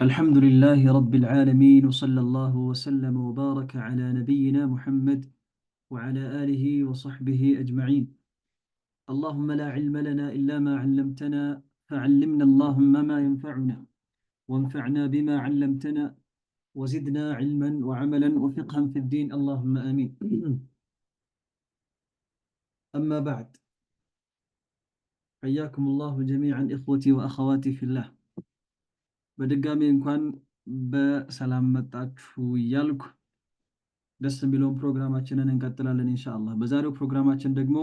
الحمد لله رب العالمين، وصلى الله وسلم وبارك على نبينا محمد وعلى آله وصحبه أجمعين. اللهم لا علم لنا إلا ما علمتنا، فعلمنا اللهم ما ينفعنا، وانفعنا بما علمتنا، وزدنا علما وعملا وفقها في الدين، اللهم آمين. أما بعد، حياكم الله جميعا إخوتي وأخواتي في الله። በድጋሚ እንኳን በሰላም መጣችሁ እያልኩ ደስ የሚለውን ፕሮግራማችንን እንቀጥላለን ኢንሻአላህ። በዛሬው ፕሮግራማችን ደግሞ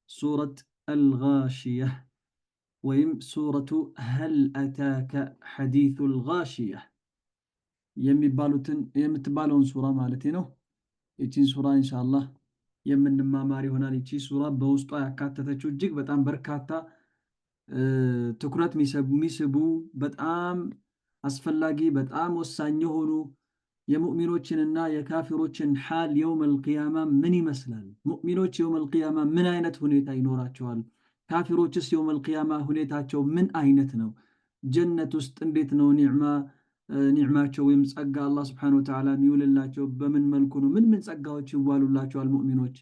ሱረት አልጋሺየህ ወይም ሱረቱ هل أتاك حديث الغاشية የሚባሉትን የምትባለውን ሱራ ማለት ነው። ይቺን ሱራ ኢንሻአላህ የምንማማር ይሆናል። ይቺ ሱራ በውስጧ ያካተተችው እጅግ በጣም በርካታ ትኩረት የሚስቡ፣ በጣም አስፈላጊ፣ በጣም ወሳኝ የሆኑ የሙእሚኖችንና የካፊሮችን ሓል يوم القيامة ምን ይመስላል? ሙእሚኖች يوم القيامة ምን አይነት ሁኔታ ይኖራቸዋል? ካፊሮችስ يوم القيامة ሁኔታቸው ምን አይነት ነው? ጀነት ውስጥ እንዴት ነው ኒዕማቸው ወይም ጸጋ አላህ ስብሐነሁ ወተዓላ የሚውልላቸው በምን መልኩ ነው? ምን ምን ጸጋዎች ይዋሉላቸዋል ሙእሚኖች?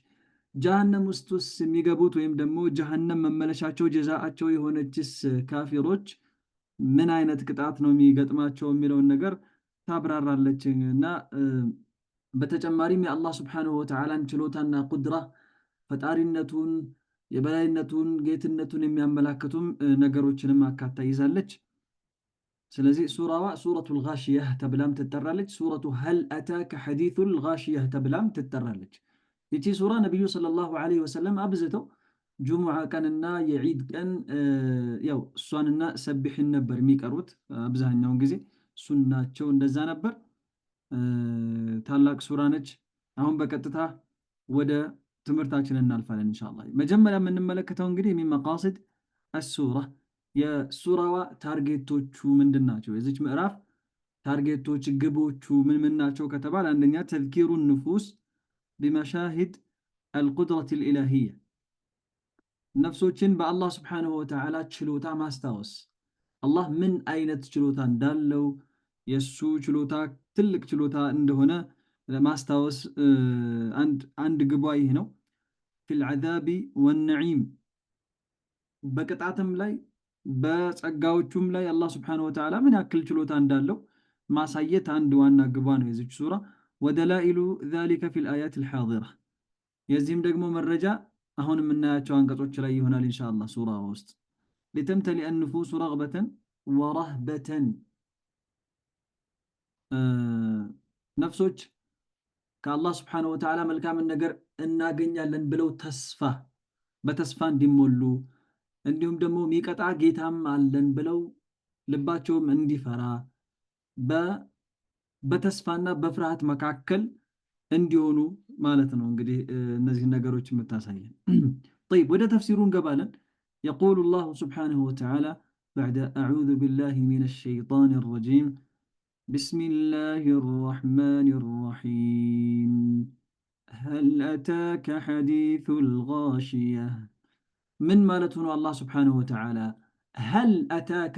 ጀሃነም ውስጥ የሚገቡት ወይም ደግሞ ጀሃነም መመለሻቸው ጀዛአቸው የሆነችስ ካፊሮች ምን አይነት ቅጣት ነው የሚገጥማቸው የሚለውን ነገር ታብራራለች። እና በተጨማሪም የአላህ ስብሐነሁ ወተዓላን ችሎታና ቁድራ፣ ፈጣሪነቱን፣ የበላይነቱን፣ ጌትነቱን የሚያመላክቱም ነገሮችንም አካታ ይዛለች። ስለዚህ ሱራዋ ሱረቱል ጋሺየህ ተብላም ትጠራለች። ሱረቱ هل أتاك حديث الغاشية ተብላም ትጠራለች። ይቺ ሱራ ነቢዩ ሰለላሁ ዐለይሂ ወሰለም አብዝተው ጁሙዓ ቀንና የዒድ ቀን ያው እሷንና ሰቢሕን ነበር የሚቀሩት። አብዛኛውን ጊዜ ሱናቸው እንደዛ ነበር። ታላቅ ሱራ ነች። አሁን በቀጥታ ወደ ትምህርታችን እናልፋለን ኢንሻአላህ። መጀመሪያ የምንመለከተው እንግዲህ من مقاصد السورة፣ የሱራዋ target ኦቹ ምንድን ናቸው? የዚች ምዕራፍ target ኦች፣ ግቦቹ ምን ምን ናቸው ከተባለ፣ አንደኛ تذكير النفوس بمشاهد القدرة الإلهية፣ ነፍሶችን በአላህ ስብሓንሁ ወተዓላ ችሎታ ማስታወስ፣ አላህ ምን አይነት ችሎታ እንዳለው፣ የእሱ ችሎታ ትልቅ ችሎታ እንደሆነ ማስታወስ አንድ ግቧ ይህ ነው። في العذاب والنعيم፣ በቅጣትም ላይ በጸጋዎቹም ላይ አላህ ስብሓነሁ ወተዓላ ምን ያክል ችሎታ እንዳለው ማሳየት አንድ ዋና ግቧ ነው የዚች ሱራ። ودلائل ذلك في الآيات الحاضرة፣ የዚህም ደግሞ መረጃ አሁን የምናያቸው አንቀጾች ላይ ይሆናል ኢንሻአላህ ሱራ ውስጥ። لتمتلئ النفوس رغبة ورهبة፣ ነፍሶች ከአላህ ስብሓነሁ ወተዓላ መልካምን ነገር እናገኛለን ብለው ተስፋ በተስፋ እንዲሞሉ፣ እንዲሁም ደግሞ የሚቀጣ ጌታም አለን ብለው ልባቸውም እንዲፈራ፣ በተስፋና በፍርሃት መካከል እንዲሆኑ ማለት ነው። እንግዲህ እነዚህን ነገሮች የምታሳየን። طيب፣ ወደ ተፍሲሩ እንገባለን። يقول الله سبحانه وتعالى بعد أعوذ بالله من الشيطان الرجيم، بسم الله الرحمن الرحيم، هل أتاك حديث الغاشية። ምን ማለቱ ነው? አላህ ስብሓነሁ ወተዓላ هل أتاك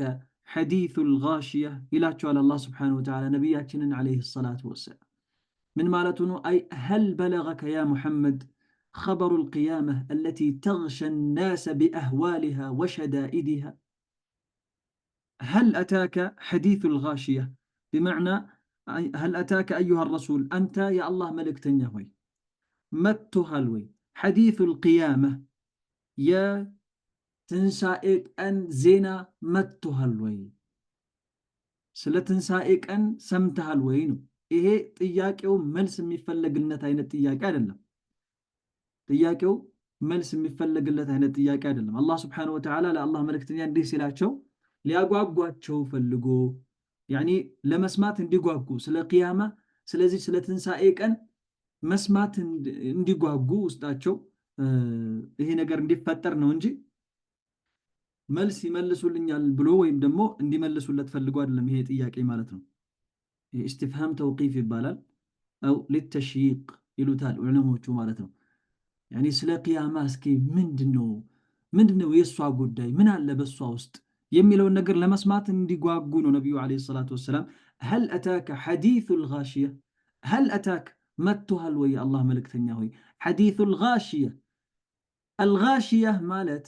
حديث الغاشية ይላቸዋል። አላህ ስብሓነሁ ወተዓላ ነቢያችንን ዓለይሂ ሰላቱ ወሰላም ምን ማለቱ ነው? أي هل بلغك يا محمد خبر القيامة التي تغشى الناس بأهوالها وشدائدها؟ هل أتاك حديث الغاشية بمعنى هل أتاك أيها الرسول፣ አንተ የአላህ መልእክተኛ ሆይ መጥቶሃል ወይ حديث القيامة፣ የትንሣኤ ቀን ዜና መጥቶሃል ወይ? ስለ ትንሣኤ ቀን ሰምተሃል ወይ ነው። ይሄ ጥያቄው መልስ የሚፈለግለት አይነት ጥያቄ አይደለም። ጥያቄው መልስ የሚፈለግለት አይነት ጥያቄ አይደለም። አላህ ስብሐነሁ ወተዓላ ለአላህ መልእክተኛ እንዲህ ሲላቸው ሊያጓጓቸው ፈልጎ፣ ያኒ ለመስማት እንዲጓጉ፣ ስለ ቅያማ፣ ስለዚህ ስለ ትንሣኤ ቀን መስማት እንዲጓጉ፣ ውስጣቸው ይሄ ነገር እንዲፈጠር ነው እንጂ መልስ ይመልሱልኛል ብሎ ወይም ደግሞ እንዲመልሱለት ፈልጎ አይደለም ይሄ ጥያቄ ማለት ነው። استفهام توقيف ይባላል። أو للتشويق ይሉታል ዑለሞቹ ማለት ነው። ያኒ ስለ ቅያማ እስኪ ምንድን ነው የእሷ ጉዳይ? ምን አለ በእሷ ውስጥ? የሚለውን ነገር ለመስማት እንዲጓጉ ነው ነቢዩ عليه الصلاة والسلام هل أتاك حديث الغاشية፣ هل أتاك መጥቶሃል ወይ የአላህ መልእክተኛ ሆይ፣ حديث الغاشية። الغاشية ማለት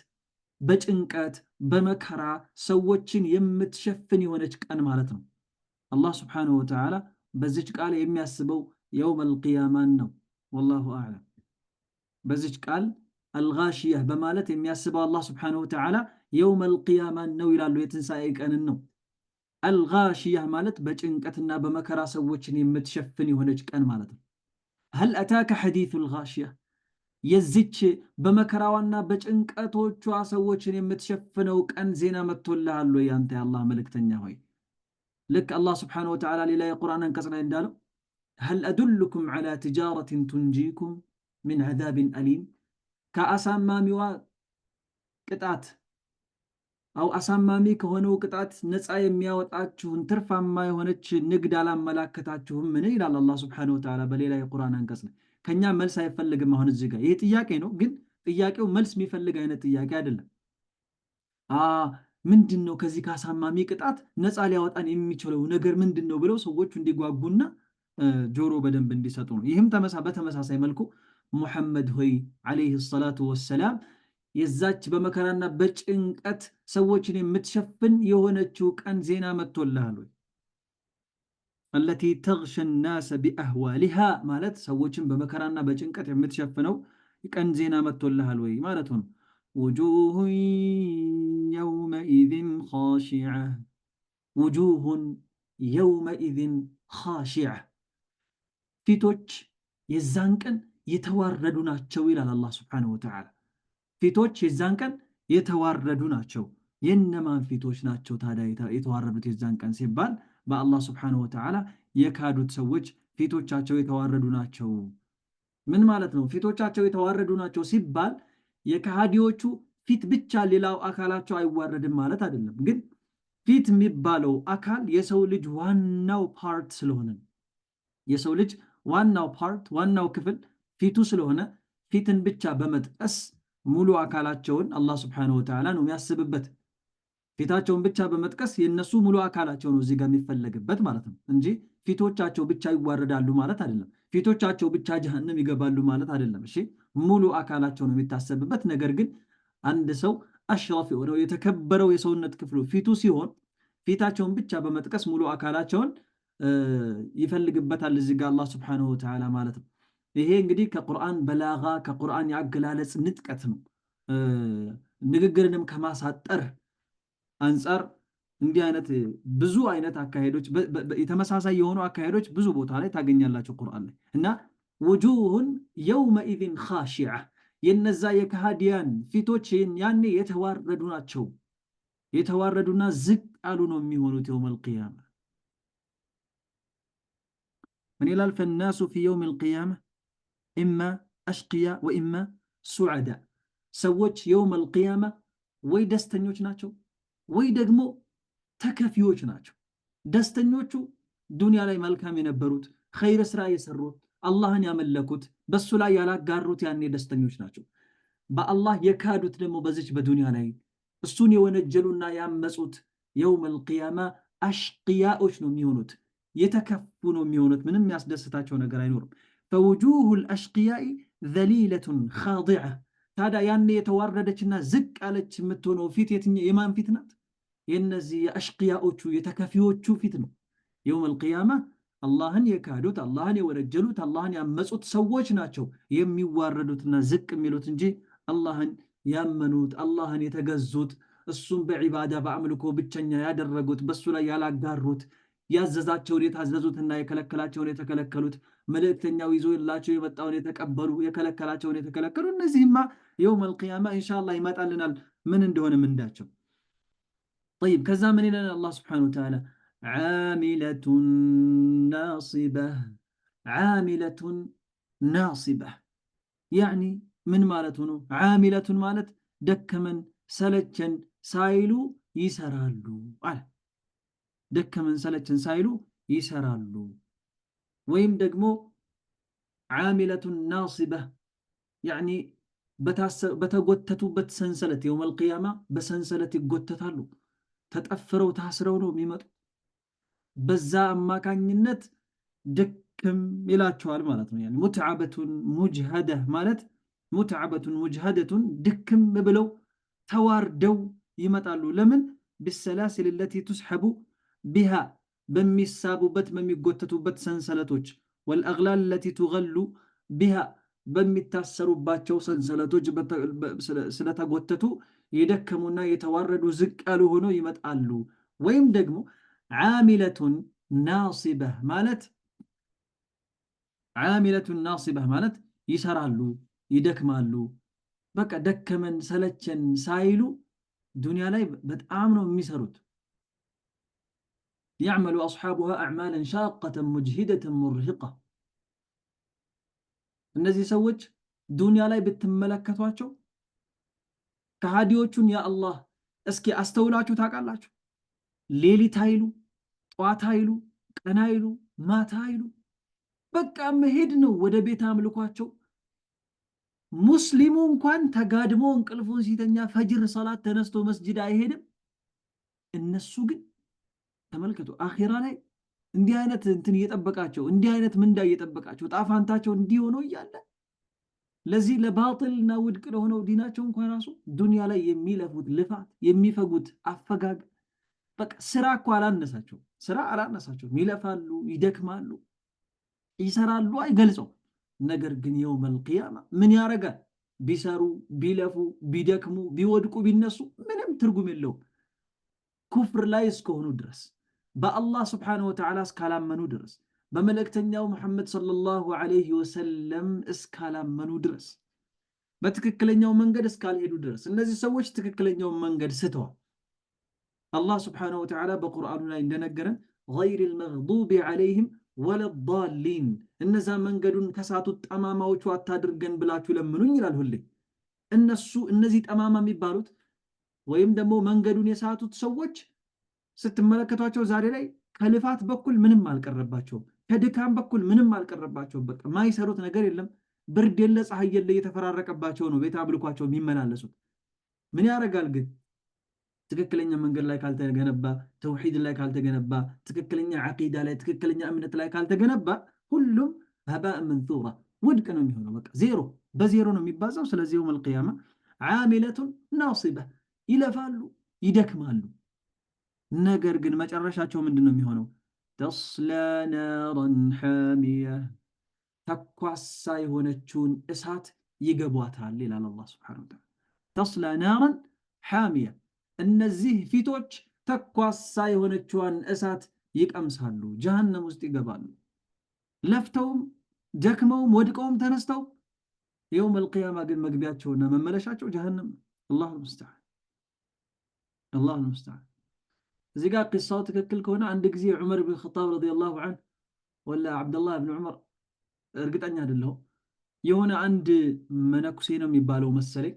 በጭንቀት በመከራ ሰዎችን የምትሸፍን የሆነች ቀን ማለት ነው። አላህ سبحانه وتعالى በዚች ቃል የሚያስበው يوم القيامة ን ነው። والله أعلم። በዚች ቃል الغاشية በማለት የሚያስበው አላህ سبحانه وتعالى يوم القيامة ን ነው ይላሉ። የትንሣኤ ቀንን ነው። الغاشية ማለት በጭንቀትና በመከራ ሰዎችን የምትሸፍን የሆነች ቀን ማለት ነው። هل أتاك حديث الغاشية፣ የዚች በመከራዋና በጭንቀቶቿ ሰዎችን የምትሸፍነው ቀን ዜና መጥቶልሃል ወይ አንተ የአላህ መልእክተኛ ሆይ? ልክ አላህ سبحانه وتعالى ሌላ የቁርአን አንቀጽ ላይ እንዳለው هل أدلكم على تجارة تنجيكم من عذاب أليم፣ ከአሳማሚዋ ቅጣት أو አሳማሚ ከሆነው ቅጣት ነፃ የሚያወጣችሁን ትርፋማ የሆነች ንግድ አላመላከታችሁም ምን ይላል አላህ سبحانه وتعالى በሌላ የቁርአን አንቀጽ ላይ። ከኛ መልስ አይፈልግም። አሁን እዚህ ጋር ይህ ጥያቄ ነው፣ ግን ጥያቄው መልስ የሚፈልግ አይነት ጥያቄ አይደለም። ምንድን ነው ከዚህ ከአሳማሚ ቅጣት ነፃ ሊያወጣን የሚችለው ነገር ምንድን ነው ብለው ሰዎቹ እንዲጓጉና ጆሮ በደንብ እንዲሰጡ ነው። ይህም በተመሳሳይ መልኩ ሙሐመድ ሆይ ዓለይሂ ሰላቱ ወሰላም የዛች በመከራና በጭንቀት ሰዎችን የምትሸፍን የሆነችው ቀን ዜና መጥቶልሃል ወይ? አለቲ ተግሸ ናሰ ቢአህዋሊሃ ማለት ሰዎችን በመከራና በጭንቀት የምትሸፍነው ቀን ዜና መጥቶልሃል ወይ ማለት ነው። ውጁሁን የውመኢዝን ኻሺዐ፣ ውጁሁን የውመኢዝን ኻሺዐ፣ ፊቶች የዛን ቀን የተዋረዱ ናቸው ይላል አላህ ስብሓነሁ ወተዓላ። ፊቶች የዛን ቀን የተዋረዱ ናቸው። የነማን ፊቶች ናቸው ታዲያ የተዋረዱት የዛን ቀን ሲባል በአላህ ስብሓነሁ ወተዓላ የካዱት ሰዎች ፊቶቻቸው የተዋረዱ ናቸው። ምን ማለት ነው? ፊቶቻቸው የተዋረዱ ናቸው ሲባል የከሃዲዎቹ ፊት ብቻ ሌላው አካላቸው አይዋረድም ማለት አይደለም። ግን ፊት የሚባለው አካል የሰው ልጅ ዋናው part ስለሆነ የሰው ልጅ ዋናው part ዋናው ክፍል ፊቱ ስለሆነ ፊትን ብቻ በመጥቀስ ሙሉ አካላቸውን አላህ سبحانه وتعالى ነው የሚያስብበት። ፊታቸውን ብቻ በመጥቀስ የነሱ ሙሉ አካላቸው ነው እዚህ ጋር የሚፈለግበት ማለት ነው እንጂ ፊቶቻቸው ብቻ ይዋረዳሉ ማለት አይደለም። ፊቶቻቸው ብቻ ጀሃነም ይገባሉ ማለት አይደለም። እሺ ሙሉ አካላቸው ነው የሚታሰብበት። ነገር ግን አንድ ሰው أشرف የሆነው የተከበረው የሰውነት ክፍሉ ፊቱ ሲሆን ፊታቸውን ብቻ በመጥቀስ ሙሉ አካላቸውን ይፈልግበታል እዚህ ጋር አላህ سبحانه وتعالى ማለት ነው። ይሄ እንግዲህ ከቁርአን በላጋ ከቁርአን የአገላለጽ ንጥቀት ነው። ንግግርንም ከማሳጠር አንጻር እንዲህ አይነት ብዙ አይነት አካሄዶች የተመሳሳይ የሆኑ አካሄዶች ብዙ ቦታ ላይ ታገኛላቸው ቁርአን ላይ እና ውጁሁን የውመኢዝን ኻሺዐ የነዛ የከሃዲያን ፊቶች ያኔ የተዋረዱ ናቸው። የተዋረዱና ዝቅ ያሉ ነው የሚሆኑት يوم القيامة። ምን ይላል? فالناس في يوم القيامة إما أشقياء وإما سعداء። ሰዎች يوم القيامة ወይ ደስተኞች ናቸው ወይ ደግሞ ተከፊዎች ናቸው። ደስተኞቹ ዱንያ ላይ መልካም የነበሩት ኸይር ስራ የሰሩት አላህን ያመለኩት በሱ ላይ ያላጋሩት ያኔ ደስተኞች ናቸው። በአላህ የካዱት ደግሞ በዚች በዱንያ ላይ እሱን የወነጀሉና ያመጹት የውም አልቅያማ አሽቅያዎች ነው የሚሆኑት፣ የተከፉ ነው የሚሆኑት። ምንም የሚያስደስታቸው ነገር አይኖርም። ፈውጁሁ ልአሽቅያኢ ዘሊለቱን ኻዲዐ። ታዲያ ያኔ የተዋረደችና ዝቅ ያለች የምትሆነው ፊት የማን ፊት ናት? የነዚህ የአሽቅያዎቹ የተከፊዎቹ ፊት ነው። የውም አልቅያማ አላህን የካዱት አላህን የወነጀሉት አላህን ያመጹት ሰዎች ናቸው የሚዋረዱትና ዝቅ የሚሉት እንጂ አላህን ያመኑት አላህን የተገዙት እሱን በዒባዳ በአምልኮ ብቸኛ ያደረጉት በሱ ላይ ያላጋሩት ያዘዛቸውን የታዘዙትና የከለከላቸውን የተከለከሉት መልእክተኛው ይዞላቸው የመጣውን የተቀበሉ የከለከላቸውን የተከለከሉ እነዚህማ የውም አልቅያማ ኢንሻአላህ ይመጣልናል ምን እንደሆነ ምንዳቸው። ጠይብ ከዛ ምን ይለናል አላህ ስብሐነሁ ወተዓላ ዓሚለቱን ናሲበህ ዓሚለቱን ናሲበህ ያዕኒ ምን ማለቱ ነው? ዓሚለቱን ማለት ደከመን ሰለቸን ሳይሉ ይሰራሉ አለ። ደከመን ሰለቸን ሳይሉ ይሰራሉ። ወይም ደግሞ ዓሚለቱን ናሲበህ ያዕኒ በተጎተቱበት ሰንሰለት የውመል ቂያማ በሰንሰለት ይጎተታሉ። ተጠፍረው ታስረው ነው የሚመጡት። በዛ አማካኝነት ድክም ይላቸዋል ማለት ነው። يعني متعبة مجهدة ማለት متعبة مجهدة ድክም ብለው ተዋርደው ይመጣሉ። ለምን? بالسلاسل التي تسحب بها በሚሳቡበት በሚጎተቱበት ሰንሰለቶች፣ والأغلال التي تغل بها በሚታሰሩባቸው ሰንሰለቶች ስለተጎተቱ የደከሙና የተዋረዱ ዝቅ ያሉ ሆነው ይመጣሉ። ወይም ደግሞ عاملة ناصبة ማለት عاملة ناصبة ማለት ይሰራሉ፣ ይደክማሉ። በቃ ደከመን ሰለቸን ሳይሉ ዱንያ ላይ በጣም ነው የሚሰሩት። يعمل أصحابها أعمالا شاقة مجهدة مرهقة። እነዚህ ሰዎች ዱንያ ላይ ብትመለከቷቸው ከሃዲዎቹን ያ አላህ እስኪ አስተውላችሁ ታውቃላችሁ? ሌሊት አይሉ፣ ጧት አይሉ፣ ቀን አይሉ፣ ማታ አይሉ፣ በቃ መሄድ ነው ወደ ቤተ አምልኳቸው። ሙስሊሙ እንኳን ተጋድሞ እንቅልፉን ሲተኛ ፈጅር ሰላት ተነስቶ መስጅድ አይሄድም። እነሱ ግን ተመልከቱ፣ አኺራ ላይ እንዲህ አይነት እንትን እየጠበቃቸው፣ እንዲህ አይነት ምንዳ እየጠበቃቸው፣ ጣፋንታቸው እንዲህ ሆኖ እያለ ለዚህ ለባጢልና ውድቅ ለሆነው ዲናቸው እንኳን ራሱ ዱንያ ላይ የሚለፉት ልፋት፣ የሚፈጉት አፈጋግ፣ በቃ ስራ እኮ አላነሳቸው፣ ስራ አላነሳቸውም። ይለፋሉ፣ ይደክማሉ፣ ይሰራሉ፣ አይገልጸው። ነገር ግን يوم القيامة ምን ያደርጋል? ቢሰሩ፣ ቢለፉ፣ ቢደክሙ፣ ቢወድቁ፣ ቢነሱ ምንም ትርጉም የለውም። ኩፍር ላይ እስከሆኑ ድረስ፣ በአላህ سبحانه وتعالى እስካላመኑ ድረስ፣ በመልእክተኛው ሙሐመድ صلى الله عليه وسلم እስካላመኑ ድረስ፣ በትክክለኛው መንገድ እስካልሄዱ ድረስ። እነዚህ ሰዎች ትክክለኛውን መንገድ ስተዋል። አላህ سبحانه وتعالى በቁርአኑ ላይ እንደነገረን غير المغضوب عليهم ولا الضالين፣ እነዛ መንገዱን ከሳቱት ጠማማዎቹ አታድርገን ብላችሁ ለምኑኝ ይላል ሁሌ። እነሱ እነዚህ ጠማማ የሚባሉት ወይም ደግሞ መንገዱን የሳቱት ሰዎች ስትመለከቷቸው ዛሬ ላይ ከልፋት በኩል ምንም አልቀረባቸውም። ከድካም በኩል ምንም አልቀረባቸውም። በቃ ማይሰሩት ነገር የለም። ብርድ የለ፣ ፀሐይ የለ፣ እየተፈራረቀባቸው ነው ቤተ አምልኳቸው የሚመላለሱት። ምን ያደርጋል ግን ትክክለኛ መንገድ ላይ ካልተገነባ፣ ተውሂድ ላይ ካልተገነባ፣ ትክክለኛ ዓቂዳ ላይ፣ ትክክለኛ እምነት ላይ ካልተገነባ ሁሉም هباء منثورا ውድቅ ነው የሚሆነው። በቃ ዜሮ በዜሮ ነው የሚባዛው። ስለዚህ يوم القيامة عاملة ناصبة ይለፋሉ፣ ይደክማሉ። ነገር ግን መጨረሻቸው ምንድን ነው የሚሆነው? تصلى نارا حامية ተኳሳ የሆነችውን እሳት ይገቧታል ይላል አላህ سبحانه وتعالى። تصلى نارا حامية እነዚህ ፊቶች ተኳሳ የሆነችዋን እሳት ይቀምሳሉ፣ ጀሃነም ውስጥ ይገባሉ። ለፍተውም ደክመውም ወድቀውም ተነስተው يوم القيامة ግን መግቢያቸውና መመለሻቸው ጀሃነም ነው። الله المستعان፣ الله المستعان። እዚህ ጋር ቂሳው ትክክል ከሆነ አንድ ጊዜ ዑመር ብን ኸጣብ رضي الله عنه ወላ ዓብደላህ ብን ዑመር እርግጠኛ አይደለሁም፣ የሆነ አንድ መነኩሴ ነው የሚባለው መሰለኝ፣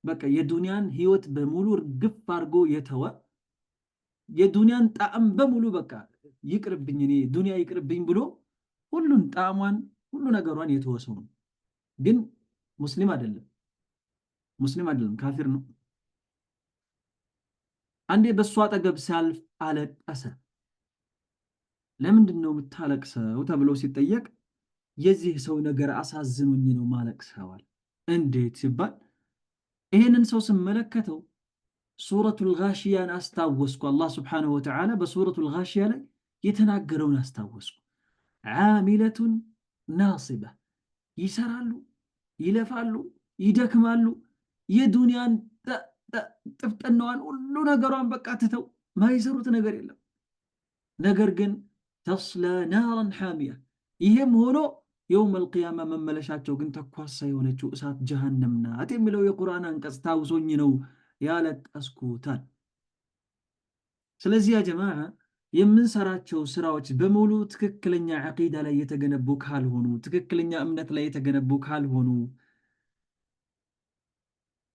በቃ የዱንያን ህይወት በሙሉ እርግፍ አድርጎ የተወ፣ የዱንያን ጣዕም በሙሉ በቃ ይቅርብኝ፣ እኔ ዱንያ ይቅርብኝ ብሎ ሁሉን ጣዕሟን ሁሉ ነገሯን የተወ ሰው ነው። ግን ሙስሊም አይደለም፣ ሙስሊም አይደለም፣ ካፊር ነው። አንዴ በእሱ አጠገብ ሲያልፍ አለቀሰ። ለምንድን ነው የምታለቅሰው ተብሎ ሲጠየቅ የዚህ ሰው ነገር አሳዝኖኝ ነው ማለቅሰዋል። እንዴት ሲባል ይሄንን ሰው ስመለከተው ሱረቱል ጋሺያን አስታወስኩ። አላህ سبحانه وتعالى በሱረቱል ጋሺያ ላይ የተናገረውን አስታወስኩ። عاملة ناصبة ይሰራሉ፣ ይለፋሉ፣ ይደክማሉ። የዱንያን ጥፍጥናዋን ሁሉ ነገሯን በቃ ትተው ማይሰሩት ነገር የለም። ነገር ግን تصلى نارا حامية ይሄም ሆኖ يوم القيامة መመለሻቸው ግን ተኳሳ የሆነችው እሳት ጀሃነም ናት የሚለው የቁርአን አንቀጽ ታውሶኝ ነው ያለቀስኩታል። ስለዚህ يا جماعة የምንሰራቸው ስራዎች በሙሉ ትክክለኛ ዓቂዳ ላይ የተገነቡ ካልሆኑ፣ ትክክለኛ እምነት ላይ የተገነቡ ካልሆኑ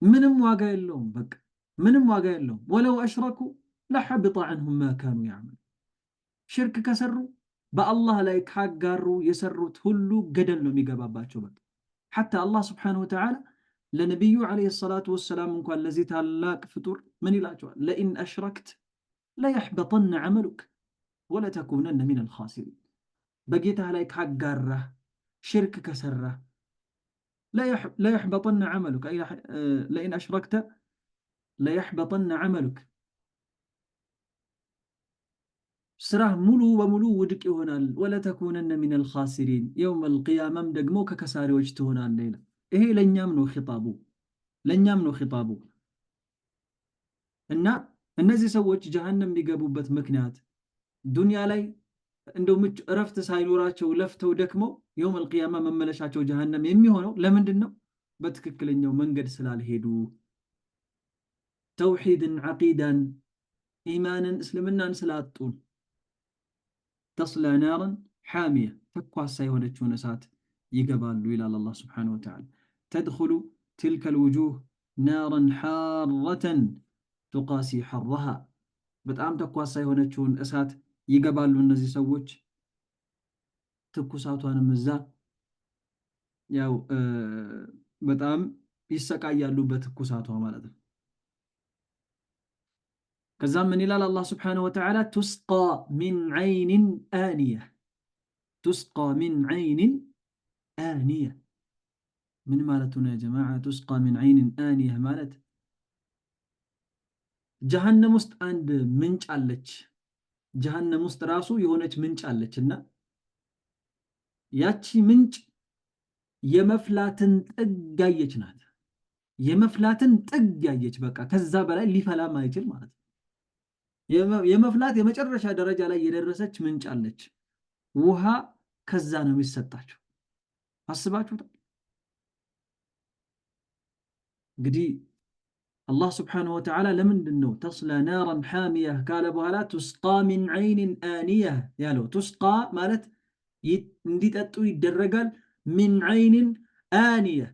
ምንም ዋጋ የለውም። በቃ ምንም ዋጋ የለውም። ولو أشركوا لحبط عنهم ما كانوا يعملون። ሽርክ ከሰሩ፣ በአላህ ላይ ካጋሩ የሰሩት ሁሉ ገደል ነው የሚገባባቸው። በቃ حتى አላህ سبحانه وتعالى ለነቢዩ عليه الصلاة والسلام እንኳን ለዚህ ታላቅ ፍጡር ምን ይላቸዋል? لئن أشركت ليحبطن عملك ولتكونن من الخاسرين። በጌታህ ላይ ካጋራህ፣ ሽርክ ከሰራህ፣ ليحبطن عملك لئن أشركت ليحبطن عملك፣ ስራህ ሙሉ በሙሉ ውድቅ ይሆናል። ولتكونن من الخاسرين يوم القيامة ም ደግሞ ከከሳሪዎች ትሆናለህ ይላል። ይሄ ለእኛም ነው ኺጣቡ፣ ለእኛም ነው ኺጣቡ። እና እነዚህ ሰዎች ጀሃነም የሚገቡበት ምክንያት ዱንያ ላይ እንደው ምቹ እረፍት ሳይኖራቸው ለፍተው ደክመው يوم القيامة መመለሻቸው ጀሃነም የሚሆነው ለምንድን ነው? በትክክለኛው መንገድ ስላልሄዱ፣ ተውሂድን፣ ዐቂዳን፣ ኢማንን፣ እስልምናን ስላጡ። تصلى نارا حامية ተኳሳ የሆነችውን እሳት ይገባሉ ይላል አላህ سبحانه وتعالى። تدخل تلك الوجوه نارا حارة تقاسي حرها፣ በጣም ተኳሳ የሆነችውን እሳት ይገባሉ እነዚህ ሰዎች። ትኩሳቷንም እዛ ያው በጣም ይሰቃያሉ በትኩሳቷ ማለት ነው። ከዛም ምን ይላል አላህ سبحانه وتعالى? تسقى من عين آنية፣ تسقى من عين آنية ምን ማለቱ ነው يا جماعة? تسقى من عين آنية ማለት ጀሃነም ውስጥ አንድ ምንጭ አለች። ጀሃነም ውስጥ ራሱ የሆነች ምንጭ አለች እና ያቺ ምንጭ የመፍላትን ጥግ ያየች ናት። የመፍላትን ጥግ ያየች፣ በቃ ከዛ በላይ ሊፈላም አይችል ማለት ነው። የመፍላት የመጨረሻ ደረጃ ላይ የደረሰች ምንጭ አለች። ውሃ ከዛ ነው የሚሰጣቸው። አስባችሁታል? እንግዲህ አላህ سبحانه وتعالى ለምንድን ነው تصلى نارا حامية ካለ በኋላ تسقى من عين آنية ያለው? تسقى ማለት እንዲጠጡ ይደረጋል። من عين آنية፣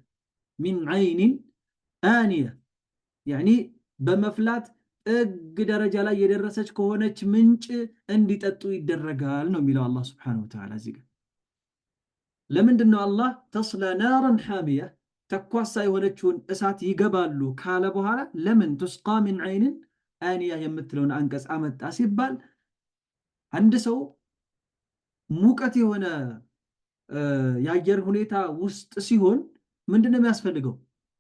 من عين آنية يعني በመፍላት ጥግ ደረጃ ላይ የደረሰች ከሆነች ምንጭ እንዲጠጡ ይደረጋል ነው የሚለው አላህ سبحانه وتعالى እዚህ ጋር። ለምንድን ነው አላህ تصلى نارا حامية ተኳሳ የሆነችውን እሳት ይገባሉ ካለ በኋላ ለምን تسقى من عين آنية የምትለውን አንቀጽ አመጣ ሲባል፣ አንድ ሰው ሙቀት የሆነ የአየር ሁኔታ ውስጥ ሲሆን ምንድን ነው የሚያስፈልገው?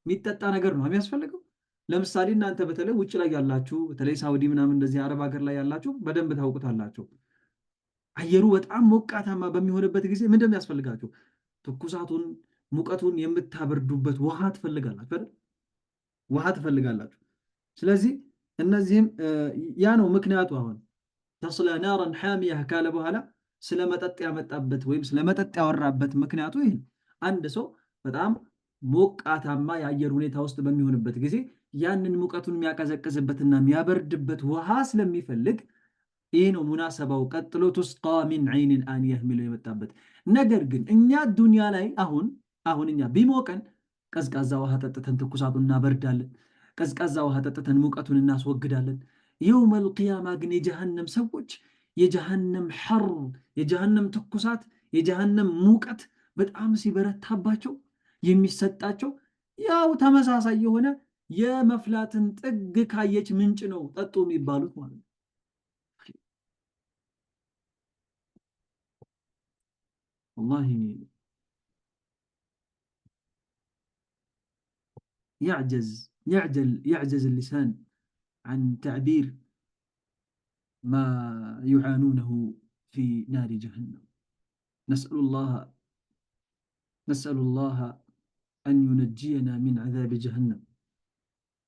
የሚጠጣ ነገር ነው የሚያስፈልገው። ለምሳሌ እናንተ በተለይ ውጭ ላይ ያላችሁ፣ በተለይ ሳውዲ ምናምን እንደዚህ አረብ ሀገር ላይ ያላችሁ በደንብ ታውቁታላችሁ። አየሩ በጣም ሞቃታማ በሚሆንበት ጊዜ ምንድን ነው የሚያስፈልጋችሁ? ትኩሳቱን፣ ሙቀቱን የምታበርዱበት ውሃ ትፈልጋላችሁ አይደል? ውሃ ትፈልጋላችሁ። ስለዚህ እነዚህም ያ ነው ምክንያቱ። አሁን تصلى نارا حامية ካለ በኋላ ስለ መጠጥ ያመጣበት ወይም ስለ መጠጥ ያወራበት ምክንያቱ ይህ ነው። አንድ ሰው በጣም ሞቃታማ የአየር ሁኔታ ውስጥ በሚሆንበት ጊዜ ያንን ሙቀቱን የሚያቀዘቅዝበትና የሚያበርድበት ውሃ ስለሚፈልግ ይህ ነው ሙናሰባው። ቀጥሎ تسقى من عين آنية የሚለው የመጣበት። ነገር ግን እኛ ዱንያ ላይ አሁን እኛ ቢሞቀን ቀዝቃዛ ውሃ ጠጥተን ትኩሳቱን እናበርዳለን። ቀዝቃዛ ውሃ ጠጥተን ሙቀቱን እናስወግዳለን። يوم القيامة ግን የጀሃነም ሰዎች የጀሃነም حر፣ የጀሃነም ትኩሳት፣ የጀሃነም ሙቀት በጣም ሲበረታባቸው የሚሰጣቸው ያው ተመሳሳይ የሆነ የመፍላትን ጥግ ካየች ምንጭ ነው ጠጡ የሚባሉት ማለት ነው። والله يعجز يعجز اللسان عن تعبير ما يعانونه في نار جهنم. نسأل الله أن ينجينا من عذاب جهنم،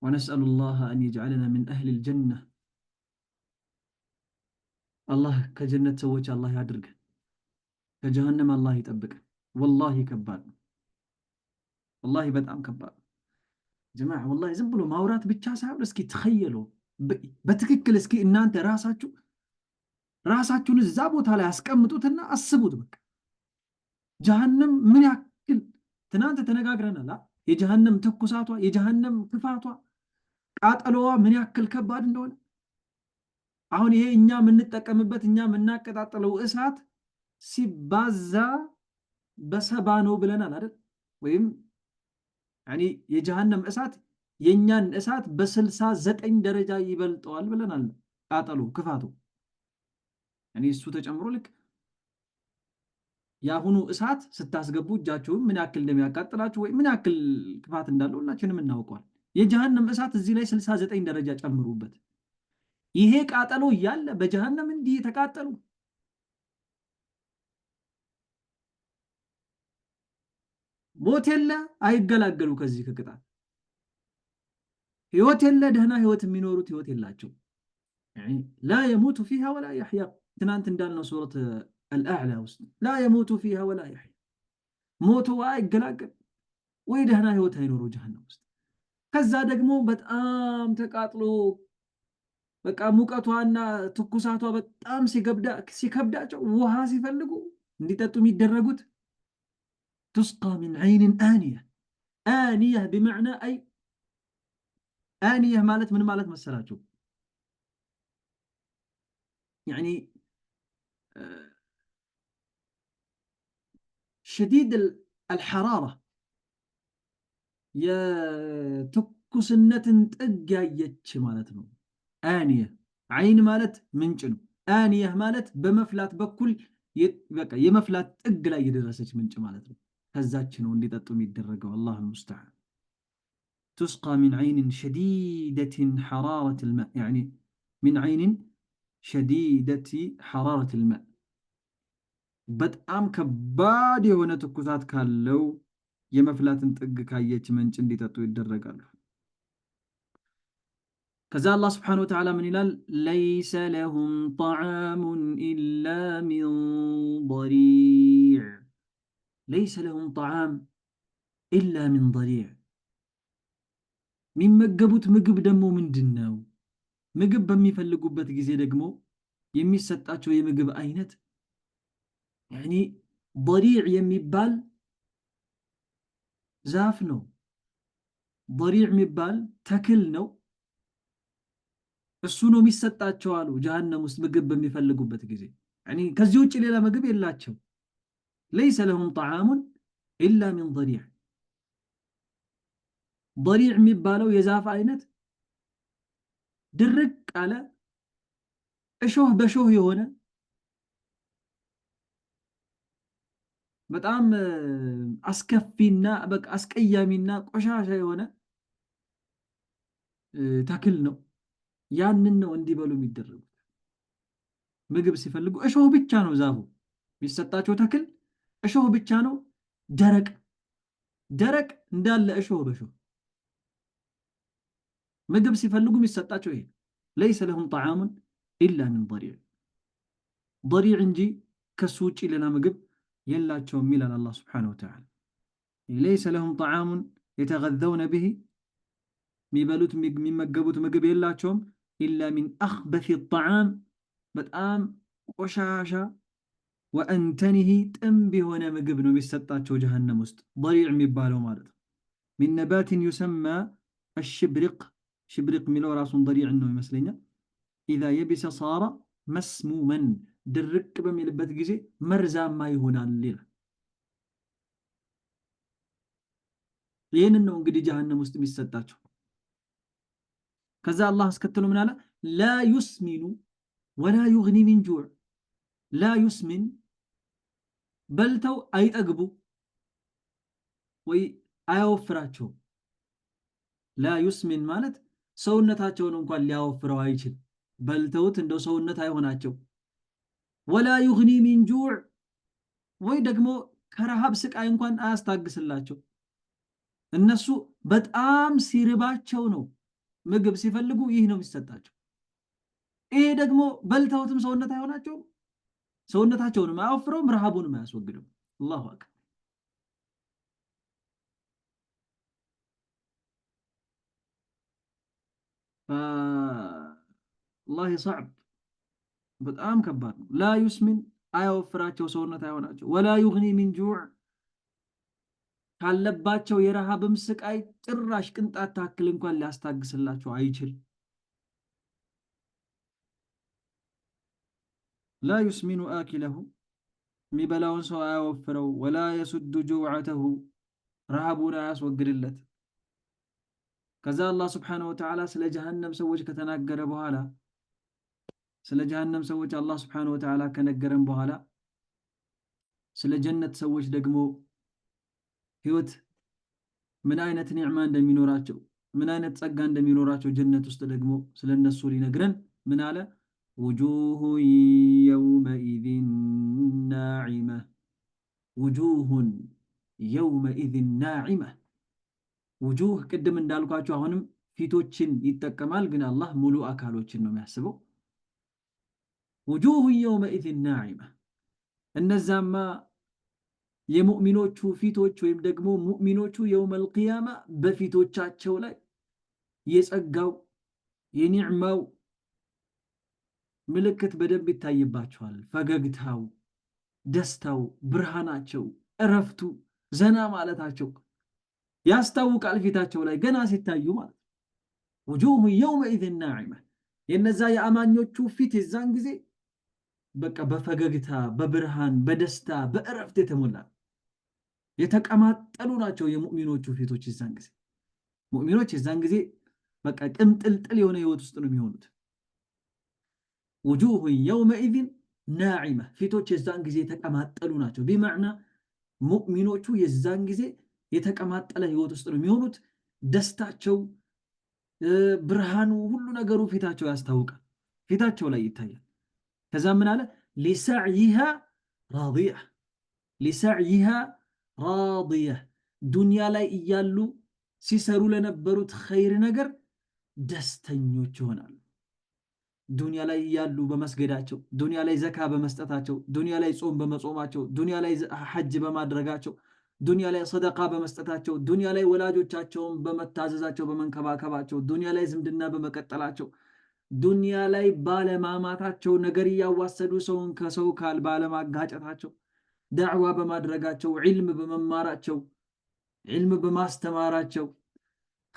ونسأل الله أن يجعلنا من أهل الجنة። አላህ ከጀነት ሰዎች አላህ ያድርገን፣ ከጀሃነም አላህ ይጠብቀን። ወላሂ ከባድ ነው። ወላሂ በጣም ከባድ ነው። ጀማዓ፣ ወላሂ ዝም ብሎ ማውራት ብቻ ሳይሆን እስኪ تخيلوا በትክክል፣ እስኪ እናንተ ራሳችሁ ራሳችሁን እዛ ቦታ ላይ አስቀምጡትና አስቡት። በቃ ጀሃነም ምን ያክል፣ ትናንት ተነጋግረናል። የጀሃነም ትኩሳቷ፣ የጀሃነም ክፋቷ፣ ቃጠሎዋ ምን ያክል ከባድ እንደሆነ። አሁን ይሄ እኛ የምንጠቀምበት፣ እኛ የምናቀጣጥለው እሳት ሲባዛ በ70 ነው ብለናል አይደል? ወይም يعني የጀሃነም እሳት የእኛን እሳት በ69 ደረጃ ይበልጠዋል ብለናል። ቃጠሎ ክፋቱ እኔ እሱ ተጨምሮ ልክ የአሁኑ እሳት ስታስገቡ እጃችሁን ምን ያክል እንደሚያቃጥላችሁ ወይ ምን ያክል ክፋት እንዳለው ሁላችንም እናውቀዋል። የጀሃነም እሳት እዚህ ላይ 69 ደረጃ ጨምሩበት። ይሄ ቃጠሎ እያለ በጀሃነም እንዲህ የተቃጠሉ ሞት የለ አይገላገሉ ከዚህ ከቅጣት፣ ህይወት የለ ደህና ህይወት የሚኖሩት ህይወት የላቸው። ላ የሙቱ ፊሃ ወላ የሕያ ትናንት እንዳልነው ሱረት አልአዕላ ውስጥ ላ የሙቱ ፊሃ ወላ የሕያ ሞቶ አይገላገል ወይ ደህና ህይወት አይኖረው ጀሃነም ውስጥ። ከዛ ደግሞ በጣም ተቃጥሎ በቃ ሙቀቷና ትኩሳቷ በጣም ሲከብዳቸው ውሃ ሲፈልጉ እንዲጠጡ የሚደረጉት تسقى من عين آنية። آنية بمعنى أي آنية ማለት ምን ማለት መሰላችሁ? يعني شديد الحرارة የትኩስነትን ጥግ ያየች ማለት ነው። آنية عين ማለት ምንጭ ነው። آنية ማለት በመፍላት በኩል በቃ የመፍላት ጥግ ላይ የደረሰች ምንጭ ማለት ነው። ከዛች ነው እንዲጠጡ የሚደረገው። الله المستعان። تسقى من عين شديدة حرارة الماء يعني من عين شديدة حرارة الماء በጣም ከባድ የሆነ ትኩሳት ካለው የመፍላትን ጥግ ካየች ምንጭ እንዲጠጡ ይደረጋሉ። ከዛ አላህ سبحانه وتعالى ምን ይላል? ليس لهم طعام إلا من ضريع። ليس لهم طعام إلا من ضريع። የሚመገቡት ምግብ ደግሞ ምንድን ነው? ምግብ በሚፈልጉበት ጊዜ ደግሞ የሚሰጣቸው የምግብ አይነት يعني ضريع የሚባል ዛፍ ነው። ضريع የሚባል ተክል ነው። እሱ ነው የሚሰጣቸው አሉ ጀሃነም ውስጥ ምግብ በሚፈልጉበት ጊዜ። يعني ከዚህ ውጭ ሌላ ምግብ የላቸው። ليس لهم طعام إلا من ضريع። ضريع የሚባለው የዛፍ አይነት ድርቅ አለ እሾህ በሾህ የሆነ በጣም አስከፊና በቃ አስቀያሚና ቆሻሻ የሆነ ተክል ነው። ያንን ነው እንዲበሉ የሚደረጉት። ምግብ ሲፈልጉ እሾህ ብቻ ነው ዛፉ የሚሰጣቸው ተክል እሾህ ብቻ ነው። ደረቅ ደረቅ እንዳለ እሾህ በሾህ ምግብ ሲፈልጉ የሚሰጣቸው ይሄ ለይሰ ለሁም ጣዓሙን ኢላ ሚን ضሪዕ ضሪዕ እንጂ ከሱ ውጭ ሌላ ምግብ የላቸውም ይላል አላህ ስብሓነሁ ወተዓላ። ለይሰ ለሁም ጣዓሙን የተገዘውነ ብሂ የሚበሉት የሚመገቡት ምግብ የላቸውም። ኢላ ሚን አኽበፊ ጣዓም በጣም ቆሻሻ ወአንተኒሂ ጥንብ የሆነ ምግብ ነው የሚሰጣቸው ጀሃነም ውስጥ ضሪዕ የሚባለው ማለት ነው። ሚን ነባትን ዩሰማ አሽብሪቅ ሽብሪቅ የሚለው ራሱን ضሪዕ ነው ይመስለኛል። ኢዛ የቢሰ ሳራ መስሙመን ድርቅ በሚልበት ጊዜ መርዛማ ይሆናል ይላል። ይህንን ነው እንግዲህ ጀሃነም ውስጥ የሚሰጣቸው። ከዛ አላህ አስከትሎ ምን አለ? لا يسمن ولا يغني من جوع። لا يسمن በልተው አይጠግቡ ወይ አያወፍራቸውም። لا يسمن ማለት ሰውነታቸውን እንኳን ሊያወፍረው አይችል፣ በልተውት እንደው ሰውነት አይሆናቸው። ولا يغني من جوع ወይ ደግሞ ከረሃብ ስቃይ እንኳን አያስታግስላቸው። እነሱ በጣም ሲርባቸው ነው ምግብ ሲፈልጉ ይህ ነው የሚሰጣቸው። ይሄ ደግሞ በልተውትም ሰውነት አይሆናቸውም፣ ሰውነታቸውንም አያወፍረውም፣ ረሃቡንም አያስወግደውም። الله أكبر። والله صعب በጣም ከባድ ነው። لا يسمن አያወፍራቸው፣ ሰውነት አይሆናቸው። ولا يغني من جوع ካለባቸው የረሃብም ስቃይ ጭራሽ ቅንጣት ታክል እንኳን ሊያስታግስላቸው አይችል። لا يسمن آكله የሚበላውን ሰው አያወፍረው። ولا يسد جوعته ረሃቡን አያስወግድለት። ከዛ አላህ سبحانه وتعالى ስለ ጀሃነም ሰዎች ከተናገረ በኋላ ስለ ጀሃነም ሰዎች አላህ ስብሓነሁ ወተዓላ ከነገረን በኋላ ስለ ጀነት ሰዎች ደግሞ ህይወት ምን አይነት ኒዕማ እንደሚኖራቸው፣ ምን አይነት ጸጋ እንደሚኖራቸው ጀነት ውስጥ ደግሞ ስለነሱ ሊነግረን ምን አለ? ውጁሁ የውመኢዚን ናዒመ፣ ውጁሁን የውመኢዚን ናዒመ። ውጁህ ቅድም እንዳልኳቸው አሁንም ፊቶችን ይጠቀማል፣ ግን አላህ ሙሉ አካሎችን ነው የሚያስበው። ውጁሁን የውመኢዚን ናዒመ፣ እነዛማ የሙእሚኖቹ ፊቶች ወይም ደግሞ ሙእሚኖቹ የውመል ቂያማ በፊቶቻቸው ላይ የጸጋው የኒዕማው ምልክት በደንብ ይታይባቸዋል። ፈገግታው፣ ደስታው፣ ብርሃናቸው፣ እረፍቱ፣ ዘና ማለታቸው ያስታውቃል ፊታቸው ላይ ገና ሲታዩ ማለት ነው። ውጁሁ የውመኢዝን ናዒመ፣ የነዛ የአማኞቹ ፊት የዛን ጊዜ በቃ በፈገግታ፣ በብርሃን፣ በደስታ፣ በእረፍት የተሞላ የተቀማጠሉ ናቸው የሙእሚኖቹ ፊቶች የዛን ጊዜ። ሙእሚኖች የዛን ጊዜ በቃ ቅምጥልጥል የሆነ ህይወት ውስጥ ነው የሚሆኑት። ውጁሁን የውመኢዝን ናዒመ፣ ፊቶች የዛን ጊዜ የተቀማጠሉ ናቸው። ቢመዕና ሙእሚኖቹ የዛን ጊዜ የተቀማጠለ ህይወት ውስጥ ነው የሚሆኑት። ደስታቸው፣ ብርሃኑ፣ ሁሉ ነገሩ ፊታቸው ያስታውቃል፣ ፊታቸው ላይ ይታያል። ከዛ ምን አለ? ሊሰዕይሃ ራዲያ፣ ሊሰዕይሃ ራዲያ፣ ዱንያ ላይ እያሉ ሲሰሩ ለነበሩት ኸይር ነገር ደስተኞች ይሆናሉ። ዱንያ ላይ እያሉ በመስገዳቸው፣ ዱንያ ላይ ዘካ በመስጠታቸው፣ ዱንያ ላይ ጾም በመጾማቸው፣ ዱንያ ላይ ሐጅ በማድረጋቸው፣ ዱንያ ላይ ሰደቃ በመስጠታቸው፣ ዱንያ ላይ ወላጆቻቸውን በመታዘዛቸው በመንከባከባቸው፣ ዱንያ ላይ ዝምድና በመቀጠላቸው፣ ዱንያ ላይ ባለማማታቸው፣ ነገር እያዋሰዱ ሰውን ከሰው ካል ባለማጋጨታቸው፣ ዳዕዋ በማድረጋቸው፣ ዒልም በመማራቸው፣ ዒልም በማስተማራቸው፣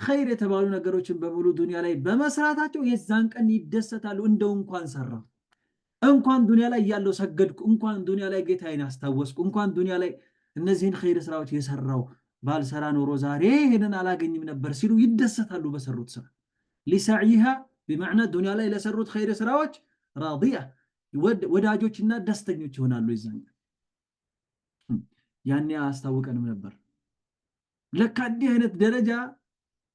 ኸይር የተባሉ ነገሮችን በሙሉ ዱንያ ላይ በመስራታቸው የዛን ቀን ይደሰታሉ። እንደው እንኳን ሰራሁ፣ እንኳን ዱንያ ላይ ያለው ሰገድኩ፣ እንኳን ዱንያ ላይ ጌታዬን አስታወስኩ፣ እንኳን ዱንያ ላይ እነዚህን ኸይር ስራዎች የሰራው ባልሰራ ኖሮ ዛሬ ይሄንን አላገኝም ነበር ሲሉ ይደሰታሉ በሰሩት ስራ። ሊሰዕይሃ ቢመዕና ዱንያ ላይ ለሰሩት ኸይር ስራዎች ራዲያ ወዳጆችና ደስተኞች ይሆናሉ። የዛን ቀን ያኔ አያስታውቀንም ነበር። ለካ እንዲህ አይነት ደረጃ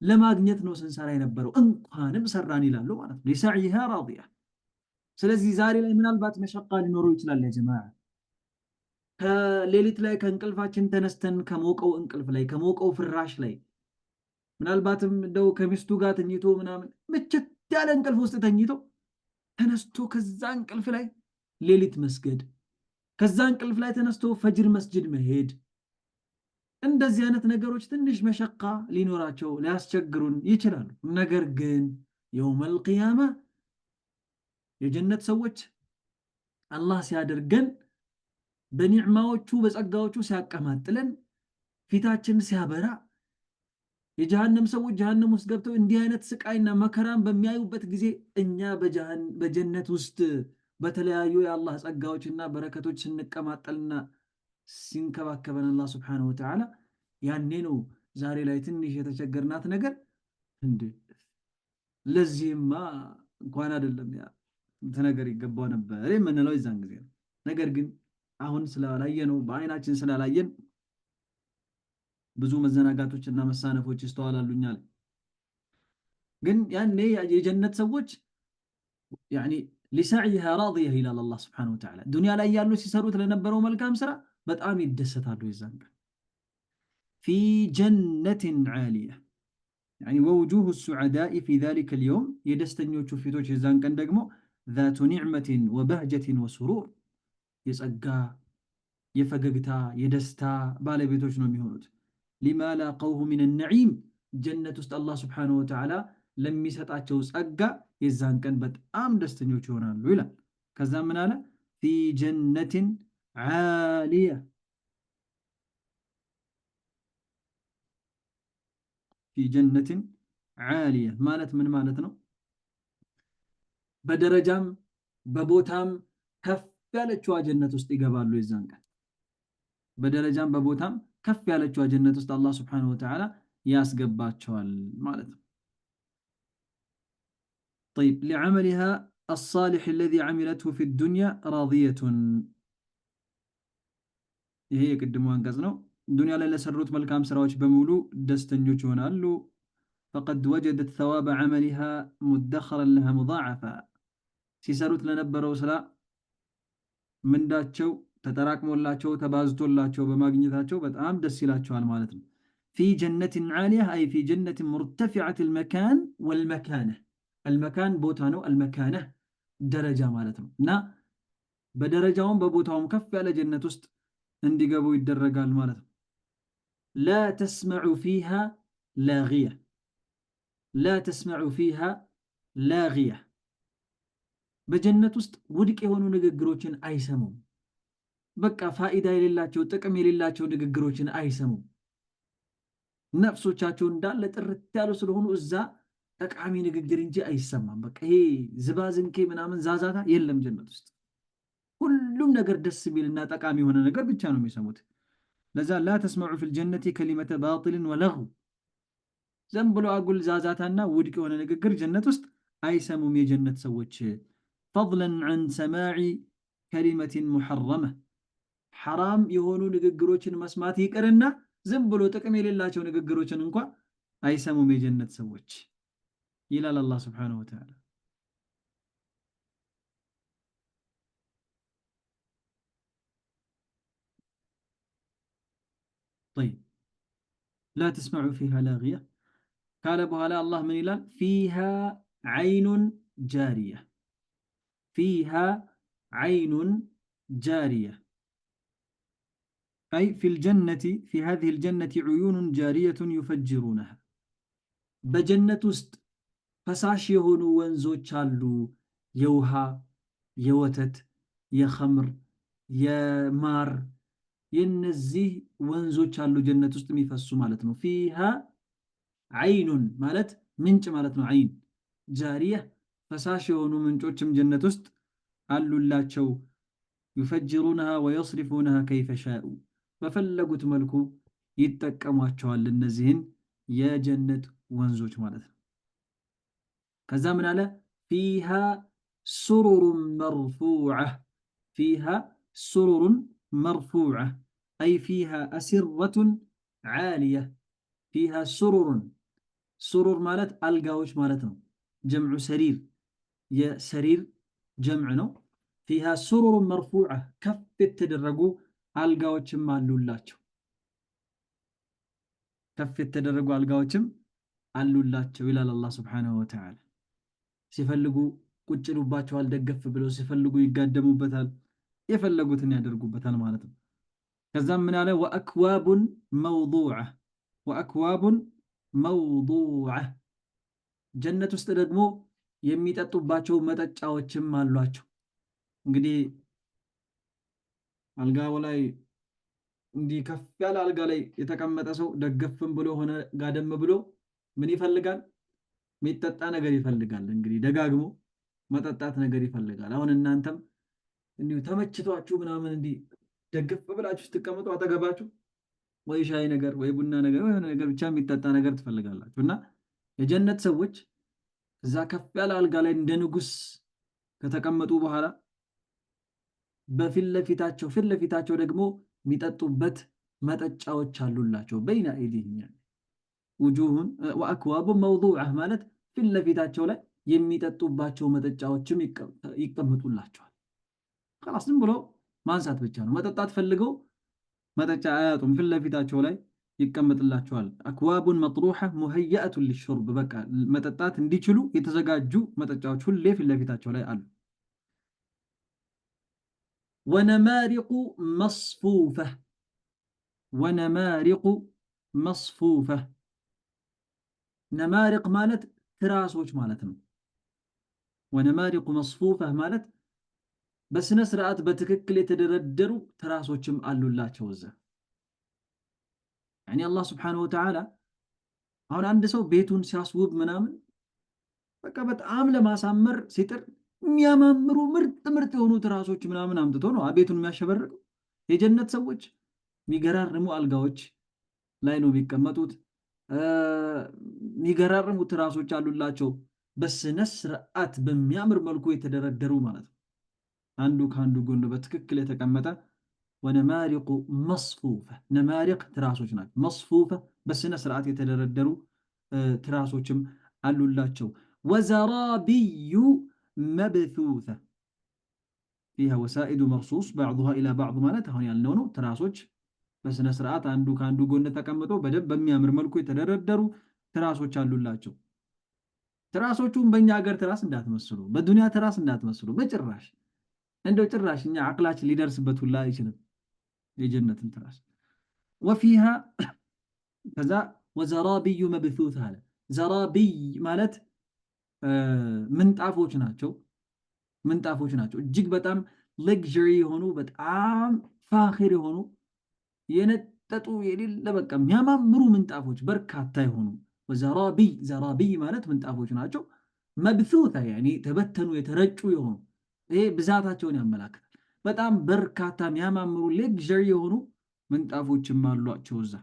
ለማግኘት ነው ስንሰራ የነበረው፣ እንኳንም ሰራን ይላሉ ማለት ነው። ሊሰዕይሃ ራዲያ። ስለዚህ ዛሬ ላይ ምናልባት መሸቃ ሊኖረው ይችላል። ያ ጀማዓ ከሌሊት ላይ ከእንቅልፋችን ተነስተን ከሞቀው እንቅልፍ ላይ ከሞቀው ፍራሽ ላይ ምናልባትም እንደው ከሚስቱ ጋር ተኝቶ ምናምን ምችት ያለ እንቅልፍ ውስጥ ተኝቶ ተነስቶ ከዛ እንቅልፍ ላይ ሌሊት መስገድ፣ ከዛ እንቅልፍ ላይ ተነስቶ ፈጅር መስጅድ መሄድ፣ እንደዚህ አይነት ነገሮች ትንሽ መሸቃ ሊኖራቸው ሊያስቸግሩን ይችላሉ። ነገር ግን የውመል ቂያማ የጀነት ሰዎች አላህ ሲያደርገን በኒዕማዎቹ በጸጋዎቹ ሲያቀማጥለን ፊታችን ሲያበራ፣ የጀሃነም ሰዎች ጀሃነም ውስጥ ገብተው እንዲህ አይነት ስቃይና መከራን በሚያዩበት ጊዜ እኛ በጀነት ውስጥ በተለያዩ የአላህ ጸጋዎችና በረከቶች ስንቀማጠልና ሲንከባከበን አላህ ስብሓነሁ ወተዓላ፣ ያኔ ነው ዛሬ ላይ ትንሽ የተቸገርናት ነገር እንዴ ለዚህማ እንኳን አይደለም ያ እንትን ነገር ይገባው ነበር የምንለው የዛን ጊዜ ነው። ነገር ግን አሁን ስላላየነው በአይናችን ስላላየን ብዙ መዘናጋቶች እና መሳነፎች ይስተዋላሉኛል። ግን ያኔ የጀነት ሰዎች ያኒ ሊሰዕይሃ ራዲያ ይላል አላህ ስብሓነሁ ወተዓላ። ዱንያ ላይ ያሉ ሲሰሩት ለነበረው መልካም ስራ በጣም ይደሰታሉ የዛን ቀን። ፊ ጀነትን ዓሊያ፣ ያኒ ወውጁሁ ሱዓዳኢ ፊ ዛሊከ ልየውም፣ የደስተኞቹ ፊቶች የዛን ቀን ደግሞ ዛቱ ኒዕመትን ወበህጀትን ወሱሩር፣ የጸጋ፣ የፈገግታ፣ የደስታ ባለቤቶች ነው የሚሆኑት። ሊማ ላቀውሁ ሚን ነዒም፣ ጀነት ውስጥ አላህ ስብሓነሁ ወተዓላ ለሚሰጣቸው ጸጋ የዛን ቀን በጣም ደስተኞች ይሆናሉ ይላል። ከዛ ምን አለ? ፊ ጀነትን ዓሊያ፣ ፊ ጀነትን ዓሊያ ማለት ምን ማለት ነው? በደረጃም በቦታም ከፍ ያለችዋ ጀነት ውስጥ ይገባሉ የዛን ቀን። በደረጃም በቦታም ከፍ ያለችዋ ጀነት ውስጥ አላህ ስብሓነሁ ወተዓላ ያስገባቸዋል ማለት ነው። ጠይብ ሊዐመሊሃ الصالح الذي عملته في الدنيا راضية። ይሄ የቅድሙ አንቀጽ ነው። ዱንያ ላይ ለሰሩት መልካም ስራዎች በሙሉ ደስተኞች ይሆናሉ። فقد وجدت ثواب عملها مدخرا لها مضاعفا፣ ሲሰሩት ለነበረው ስራ ምንዳቸው ተጠራቅሞላቸው ተባዝቶላቸው በማግኘታቸው በጣም ደስ ይላቸዋል ማለት ነው። في جنة عالية أي في جنة مرتفعة المكان والمكانة፣ المكان ቦታ ነው፣ المكانة ደረጃ ማለት ነው። እና በደረጃውም በቦታውም ከፍ ያለ ጀነት ውስጥ እንዲገቡ ይደረጋል ማለት ነው። لا تسمع فيها لاغية፣ لا تسمع فيها لاغية፣ በጀነት ውስጥ ውድቅ የሆኑ ንግግሮችን አይሰሙም። በቃ ፋኢዳ የሌላቸው ጥቅም የሌላቸው ንግግሮችን አይሰሙም። ነፍሶቻቸው እንዳለ ጥርት ያሉ ስለሆኑ እዛ ጠቃሚ ንግግር እንጂ አይሰማም። በቃ ይሄ ዝባዝንኬ ምናምን ዛዛታ የለም ጀነት ውስጥ። ሁሉም ነገር ደስ የሚልና ጠቃሚ የሆነ ነገር ብቻ ነው የሚሰሙት። ለዛ لا تسمع في الجنة كلمة باطل ولغو፣ ዘም ብሎ አጉል ዛዛታና ውድቅ የሆነ ንግግር ጀነት ውስጥ አይሰሙም የጀነት ሰዎች። فضلا عن سماع كلمة محرمة፣ ሐራም የሆኑ ንግግሮችን መስማት ይቅርና ዝም ብሎ ጥቅም የሌላቸው ንግግሮችን እንኳ አይሰሙም የጀነት ሰዎች ይላል አላህ سبحانه وتعالى። طيب لا تسمع فيها لاغية ካለ በኋላ አላህ ምን ይላል? فيها عين جارية፣ فيها عين جارية أي في الجنة في هذه الجنة عيون جارية يفجرونها፣ በጀነት ውስጥ ፈሳሽ የሆኑ ወንዞች አሉ። የውሃ፣ የወተት፣ የኸምር፣ የማር የነዚህ ወንዞች አሉ ጀነት ውስጥ የሚፈሱ ማለት ነው። فيها عين ማለት ምንጭ ማለት ነው። عين جارية ፈሳሽ የሆኑ ምንጮችም ጀነት ውስጥ አሉላቸው። يفجرونها ويصرفونها كيف شاءوا፣ በፈለጉት መልኩ ይጠቀሟቸዋል እነዚህን የጀነት ወንዞች ማለት ነው። ከዛ ምን አለ? فيها سرر مرفوعة፣ فيها سرر مرفوعة أي فيها أسرة عالية። فيها سرر፣ سرر ማለት አልጋዎች ማለት ነው። جمع سرير፣ የ سرير جمع ነው። فيها سرر مرفوعة ከፍ የተደረጉ አልጋዎችም አሉላቸው። ከፍ የተደረጉ አልጋዎችም አሉላቸው ይላል አላህ سبحانه وتعالى። ሲፈልጉ ቁጭ ይሉባቸዋል፣ ደገፍ ብለው ሲፈልጉ ይጋደሙበታል፣ የፈለጉትን ያደርጉበታል ማለት ነው። ከዛም ምን አለ? وأكواب موضوعة፣ وأكواب موضوعة፣ ጀነት ውስጥ ደግሞ የሚጠጡባቸው መጠጫዎችም አሏቸው። እንግዲህ አልጋው ላይ እንዲህ ከፍ ያለ አልጋ ላይ የተቀመጠ ሰው ደገፍም ብሎ ሆነ ጋደም ብሎ ምን ይፈልጋል? የሚጠጣ ነገር ይፈልጋል። እንግዲህ ደጋግሞ መጠጣት ነገር ይፈልጋል። አሁን እናንተም እንዲሁ ተመችቷችሁ ምናምን እንዲህ ደግፍ ብላችሁ ስትቀመጡ አጠገባችሁ ወይ ሻይ ነገር ወይ ቡና ነገር ወይ የሆነ ነገር ብቻ የሚጠጣ ነገር ትፈልጋላችሁ። እና የጀነት ሰዎች እዛ ከፍ ያለ አልጋ ላይ እንደ ንጉስ ከተቀመጡ በኋላ በፊት ለፊታቸው ፊት ለፊታቸው ደግሞ የሚጠጡበት መጠጫዎች አሉላቸው። በይነ አይዲህም ውጁሁን ወአክዋቡ መውዱዐ ማለት ፊት ለፊታቸው ላይ የሚጠጡባቸው መጠጫዎችም ይቀመጡላቸዋል። ኸላስ ዝም ብሎ ማንሳት ብቻ ነው። መጠጣት ፈልገው መጠጫ አያጡም። ፊት ለፊታቸው ላይ ይቀመጥላቸዋል። አክዋቡን መጥሩሐ ሙሀያአቱን ሊሹርብ፣ በቃ መጠጣት እንዲችሉ የተዘጋጁ መጠጫዎች ሁሌ ፊት ለፊታቸው ላይ አሉ። ወነማሪቁ መስፉፈ፣ ወነማሪቁ መስፉፈ፣ ነማሪቅ ማለት ትራሶች ማለት ነው። ወነማሪቁ መስፉፈ ማለት በስነ ስርዓት በትክክል የተደረደሩ ትራሶችም አሉላቸው እዛ። ያኒ አላህ ስብሓነሁ ወተዓላ አሁን አንድ ሰው ቤቱን ሲያስውብ ምናምን በቃ በጣም ለማሳመር ሲጥር የሚያማምሩ ምርጥ ምርጥ የሆኑ ትራሶች ምናምን አምጥቶ ነው ቤቱን የሚያሸበርቀው። የጀነት ሰዎች የሚገራርሙ አልጋዎች ላይ ነው የሚቀመጡት። የሚገራርሙ ትራሶች አሉላቸው። በስነ ስርዓት በሚያምር መልኩ የተደረደሩ ማለት ነው። አንዱ ከአንዱ ጎን በትክክል የተቀመጠ። ونمارق مصفوفة፣ نمارق ትራሶች ናቸው። مصفوفة በስነ ስርዓት የተደረደሩ ትራሶችም አሉላቸው። وزرابي مبثوثة فيها وسائد مرصوص بعضها إلى بعض ማለት አሁን ያልነው ነው። ትራሶች በስነ ስርዓት አንዱ ከአንዱ ጎን ተቀምጦ በደንብ በሚያምር መልኩ የተደረደሩ ትራሶች አሉላቸው። ትራሶቹም በእኛ ሀገር ትራስ እንዳትመስሉ፣ በዱንያ ትራስ እንዳትመስሉ በጭራሽ። እንደው ጭራሽ እኛ አቅላችን ሊደርስበት ሁላ አይችልም የጀነትን ትራስ። وفيها ከዛ وزرابي مبثوثة አለ። زرابي ማለት ምንጣፎች ናቸው። ምንጣፎች ናቸው። እጅግ በጣም luxury የሆኑ፣ በጣም فاخر የሆኑ፣ የነጠጡ፣ የሌለ በቃ የሚያማምሩ ምንጣፎች በርካታ የሆኑ። وزرابي፣ زرابي ማለት ምንጣፎች ናቸው። مبثوثة يعني ተበተኑ፣ የተረጩ የሆኑ፣ ይሄ ብዛታቸውን ያመላክታል። በጣም በርካታ የሚያማምሩ luxury የሆኑ ምንጣፎችም አሏቸው እዛ።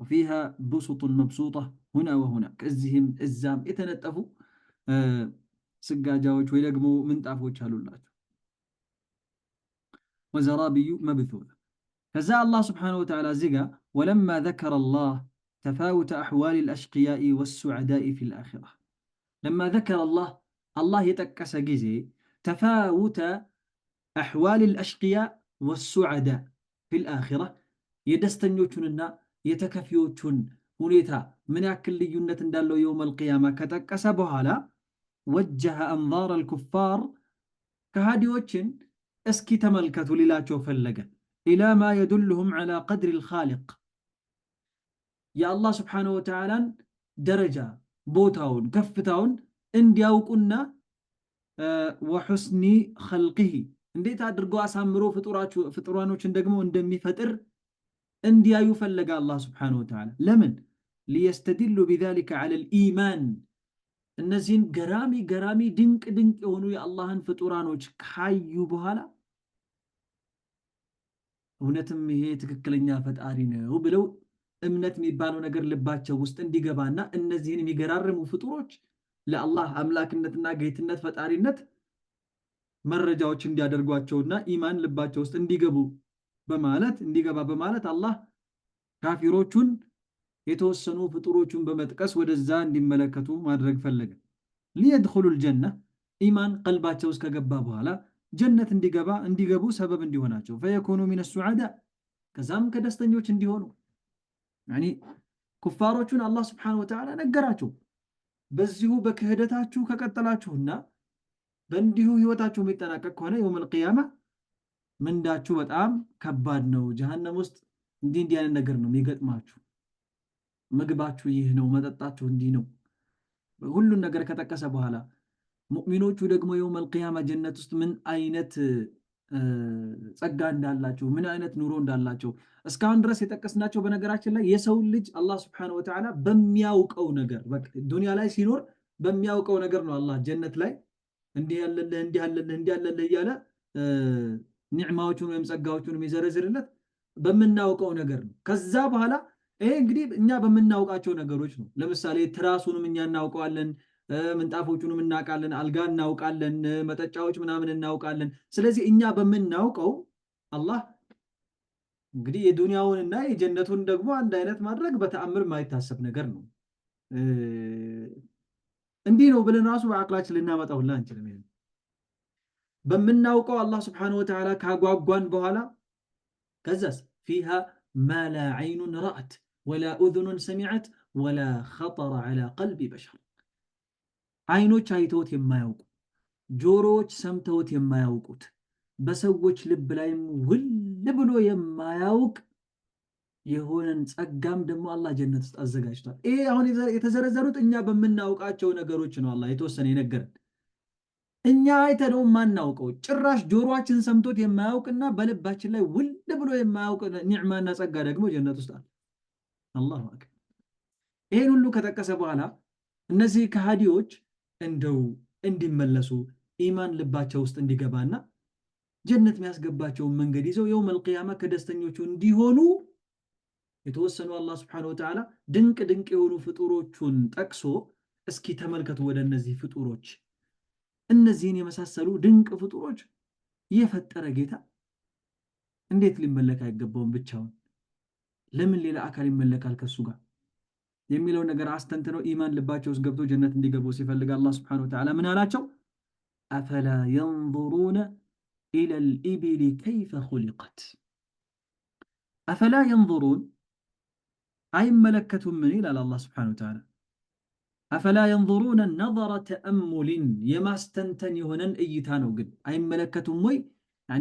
وفيها بسط مبسوطة هنا وهناك፣ እዚህም እዛም የተነጠፉ ስጋጃዎች ወይ ደግሞ ምንጣፎች አሉላቸው። وزرابي مبثوثة። ከዛ አላህ سبحانه وتعالى እዚህ ጋር ولما ذكر الله تفاوت أحوال الأشقياء والسعداء في الآخرة፣ لما ذكر الله አላህ የጠቀሰ ጊዜ تفاوت أحوال الأشقياء والسعداء في الآخرة የደስተኞቹንና የተከፊዎቹን ሁኔታ ምን ያክል ልዩነት እንዳለው يوم القيامة ከጠቀሰ በኋላ وجه أنظار الكفار ከሃዲዎችን እስኪ ተመልከቱ ሊላቸው ፈለገ። إلى ما يدلهم على قدر الخالق የአላህ سبحانه وتعالى ን ደረጃ፣ ቦታውን፣ ከፍታውን እንዲያውቁና وحسن خلقه እንዴት አድርጎ አሳምሮ ፍጡራኖችን ደግሞ እንደሚፈጥር እንዲያዩ ፈለገ አላህ سبحانه وتعالى። ለምን? ليستدلوا بذلك على الإيمان፣ እነዚህን ገራሚ ገራሚ ድንቅ ድንቅ የሆኑ የአላህን ፍጡራኖች ካዩ በኋላ እውነትም ይሄ ትክክለኛ ፈጣሪ ነው ብለው እምነት የሚባለው ነገር ልባቸው ውስጥ እንዲገባና እነዚህን የሚገራርሙ ፍጡሮች ለአላህ አምላክነትና ጌትነት ፈጣሪነት መረጃዎች እንዲያደርጓቸውና ኢማን ልባቸው ውስጥ እንዲገባ በማለት አላህ ካፊሮቹን የተወሰኑ ፍጡሮቹን በመጥቀስ ወደዛ እንዲመለከቱ ማድረግ ፈለገ። ليدخلوا الجنة ኢማን ቀልባቸው ውስጥ ከገባ በኋላ ጀነት እንዲገቡ ሰበብ እንዲሆናቸው፣ فيكونوا من السعداء ከዛም ከደስተኞች እንዲሆኑ። يعني ኩፋሮቹን አላህ سبحانه وتعالى ነገራቸው። በዚሁ በክህደታችሁ ከቀጠላችሁና በእንዲሁ ህይወታችሁ የሚጠናቀቅ ከሆነ يوم القيامة ምንዳችሁ በጣም ከባድ ነው። ጀሃነም ውስጥ እንዲህ እንዲህ አይነት ነገር ነው የሚገጥማችሁ። ምግባችሁ ይህ ነው፣ መጠጣችሁ እንዲህ ነው። ሁሉን ነገር ከጠቀሰ በኋላ ሙእሚኖቹ ደግሞ يوم القيامة ጀነት ውስጥ ምን አይነት ጸጋ እንዳላቸው፣ ምን አይነት ኑሮ እንዳላቸው እስካሁን ድረስ የጠቀስናቸው በነገራችን ላይ የሰው ልጅ አላህ سبحانه وتعالى በሚያውቀው ነገር ዱንያ ላይ ሲኖር በሚያውቀው ነገር ነው። አላህ ጀነት ላይ እንዲህ ያለልህ፣ እንዲህ ያለልህ፣ እንዲህ ያለልህ እያለ ኒዕማዎቹን ወይም ጸጋዎቹን የሚዘረዝርለት በምናውቀው ነገር ነው። ከዛ በኋላ ይሄ እንግዲህ እኛ በምናውቃቸው ነገሮች ነው። ለምሳሌ ትራሱንም እኛ እናውቀዋለን፣ ምንጣፎቹንም እናውቃለን፣ አልጋ እናውቃለን፣ መጠጫዎች ምናምን እናውቃለን። ስለዚህ እኛ በምናውቀው አላህ እንግዲህ የዱንያውንና የጀነቱን ደግሞ አንድ አይነት ማድረግ በተአምር የማይታሰብ ነገር ነው። እንዲህ ነው ብለን ራሱ በአቅላችን ልናመጣው ሁላ አንችልም። ይሄን በምናውቀው አላህ سبحانه وتعالى ካጓጓን በኋላ ከዛስ فيها ما لا عين رأت ولا أذن سمعت ولا خطر على قلب بشر፣ አይኖች አይተውት የማያውቁ፣ ጆሮዎች ሰምተውት የማያውቁት፣ በሰዎች ልብ ላይም ውል ብሎ የማያውቅ የሆነን ጸጋም ደግሞ አላህ ጀነት ውስጥ አዘጋጅቷል። ይሄ አሁን የተዘረዘሩት እኛ በምናውቃቸው ነገሮች ነው አላህ የተወሰነ የነገረን። እኛ አይተነው የማናውቀው፣ ጭራሽ ጆሮአችን ሰምቶት የማያውቅና በልባችን ላይ ውል ብሎ የማያውቅ ኒዕማና ጸጋ ደግሞ ጀነት ውስጥ አለ። الله أكبر። ይሄን ሁሉ ከጠቀሰ በኋላ እነዚህ ከሃዲዎች እንደው እንዲመለሱ፣ ኢማን ልባቸው ውስጥ እንዲገባና ጀነት የሚያስገባቸውን መንገድ ይዘው يوم القيامة ከደስተኞቹ እንዲሆኑ የተወሰኑ አላህ سبحانه وتعالى ድንቅ ድንቅ የሆኑ ፍጡሮቹን ጠቅሶ እስኪ ተመልከቱ ወደ እነዚህ ፍጡሮች፣ እነዚህን የመሳሰሉ ድንቅ ፍጡሮች የፈጠረ ጌታ እንዴት ሊመለክ አይገባውም? ብቻውን ለምን ሌላ አካል ይመለካል ከሱ ጋር የሚለው ነገር አስተንትነው ኢማን ልባቸው ውስጥ ገብቶ ጀነት እንዲገቡ ሲፈልግ አላህ سبحانه وتعالى ምን አላቸው? أفلا ينظرون إلى الإبل كيف خلقت። أفلا ينظرون አይመለከቱምን ይላል አላህ سبحانه وتعالى። أفلا ينظرون نظر تأمل የማስተንተን የሆነን እይታ ነው። ግን አይመለከቱም ወይ?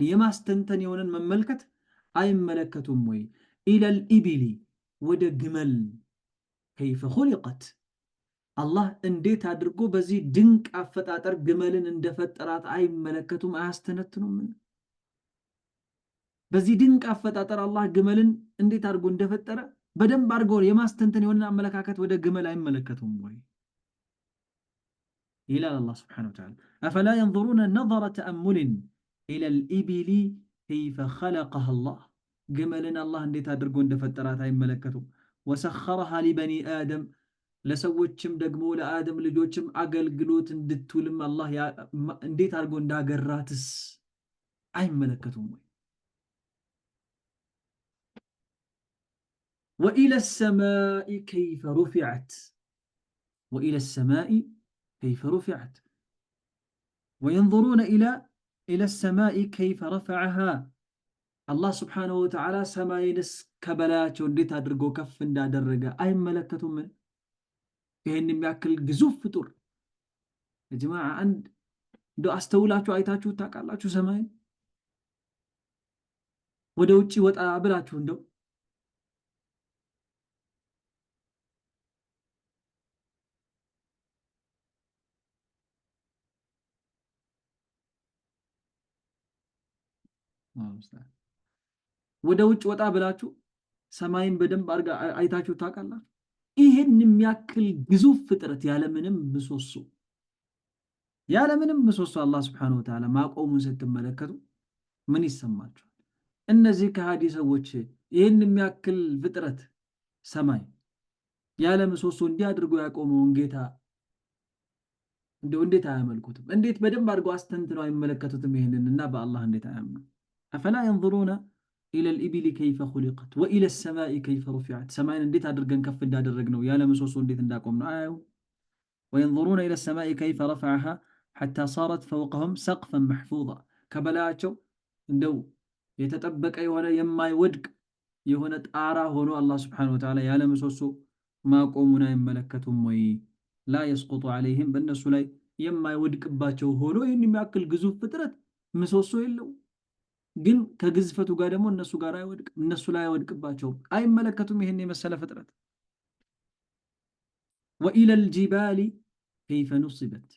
የማስተንተን የሆነን መመልከት አይመለከቱም ወይ? إلى الإبل ወደ ግመል كيف خلقت አላህ እንዴት አድርጎ በዚህ ድንቅ አፈጣጠር ግመልን እንደፈጠራት አይመለከቱም? አያስተነትኑም? በዚህ ድንቅ አፈጣጠር አላህ ግመልን እንዴት አድርጎ እንደፈጠረ በደንብ አድርጎ የማስተንተን የሆነ አመለካከት ወደ ግመል አይመለከቱም ወይ ይላል አላህ سبحانه وتعالى። أفلا ينظرون نظر تأمل إلى الإبل كيف خلقها الله ግመልን አላህ እንዴት አድርጎ እንደፈጠራት አይመለከቱም። وسخرها لبني آدم ለሰዎችም ደግሞ ለአደም ልጆችም አገልግሎት እንድትውልም አላህ እንዴት አድርጎ እንዳገራትስ አይመለከቱም ወይ? وإلى السماء كيف رفعت وإلى السماء كيف رفعت وينظرون إلى السماء كيف رفعها አላህ سبحانه وتعالى ሰማይንስ ከበላያቸው እንዴት አድርጎ ከፍ እንዳደረገ አይመለከቱምን? ይህን የሚያክል ግዙፍ ፍጡር ጅማዓ አንድ እንደው አስተውላችሁ አይታችሁ ታውቃላችሁ? ሰማይን ወደ ውጭ ወጣ ብላችሁ እንደው ወደ ውጭ ወጣ ብላችሁ ሰማይን በደንብ አድርጋ አይታችሁ ታውቃላችሁ? ይህን የሚያክል ግዙፍ ፍጥረት ያለምንም ምሰሶ ያለምንም ምሰሶ አላህ ስብሐነሁ ወተዓላ ማቆሙን ስትመለከቱ ምን ይሰማችኋል? እነዚህ ከሃዲ ሰዎች ይህን የሚያክል ፍጥረት ሰማይ ያለ ምሰሶ እንዲህ አድርጎ ያቆመውን ጌታ እንደው እንዴት አያመልኩትም? እንዴት በደንብ አድርገው አስተንትነው አይመለከቱትም? ይህንን እና በአላህ እንዴት አያምኑ? أفلا ينظرون إلى الإبل كيف خلقت وإلى السماء كيف رفعت ሰማይን እንዴት አድርገን ከፍ እንዳደረግነው ያለ ምሰሶ እንዴት እንዳቆምነው አያዩ። وينظرون إلى السماء كيف رفعها حتى صارت فوقهم سقفا محفوظا ከበላያቸው እንደው የተጠበቀ የሆነ የማይወድቅ የሆነ ጣራ ሆኖ አላህ سبحانه وتعالى ያለ ምሰሶ ማቆሙን አይመለከቱም ወይ? لا يسقط عليهم በእነሱ ላይ የማይወድቅባቸው ሆኖ ይህን የሚያክል ግዙፍ ፍጥረት ምሰሶ የለው ግን ከግዝፈቱ ጋር ደግሞ እነሱ ጋር አይወድቅም፣ እነሱ ላይ አይወድቅባቸውም። አይመለከቱም ይህን የመሰለ ፍጥረት። وإلى الجبال كيف نصبت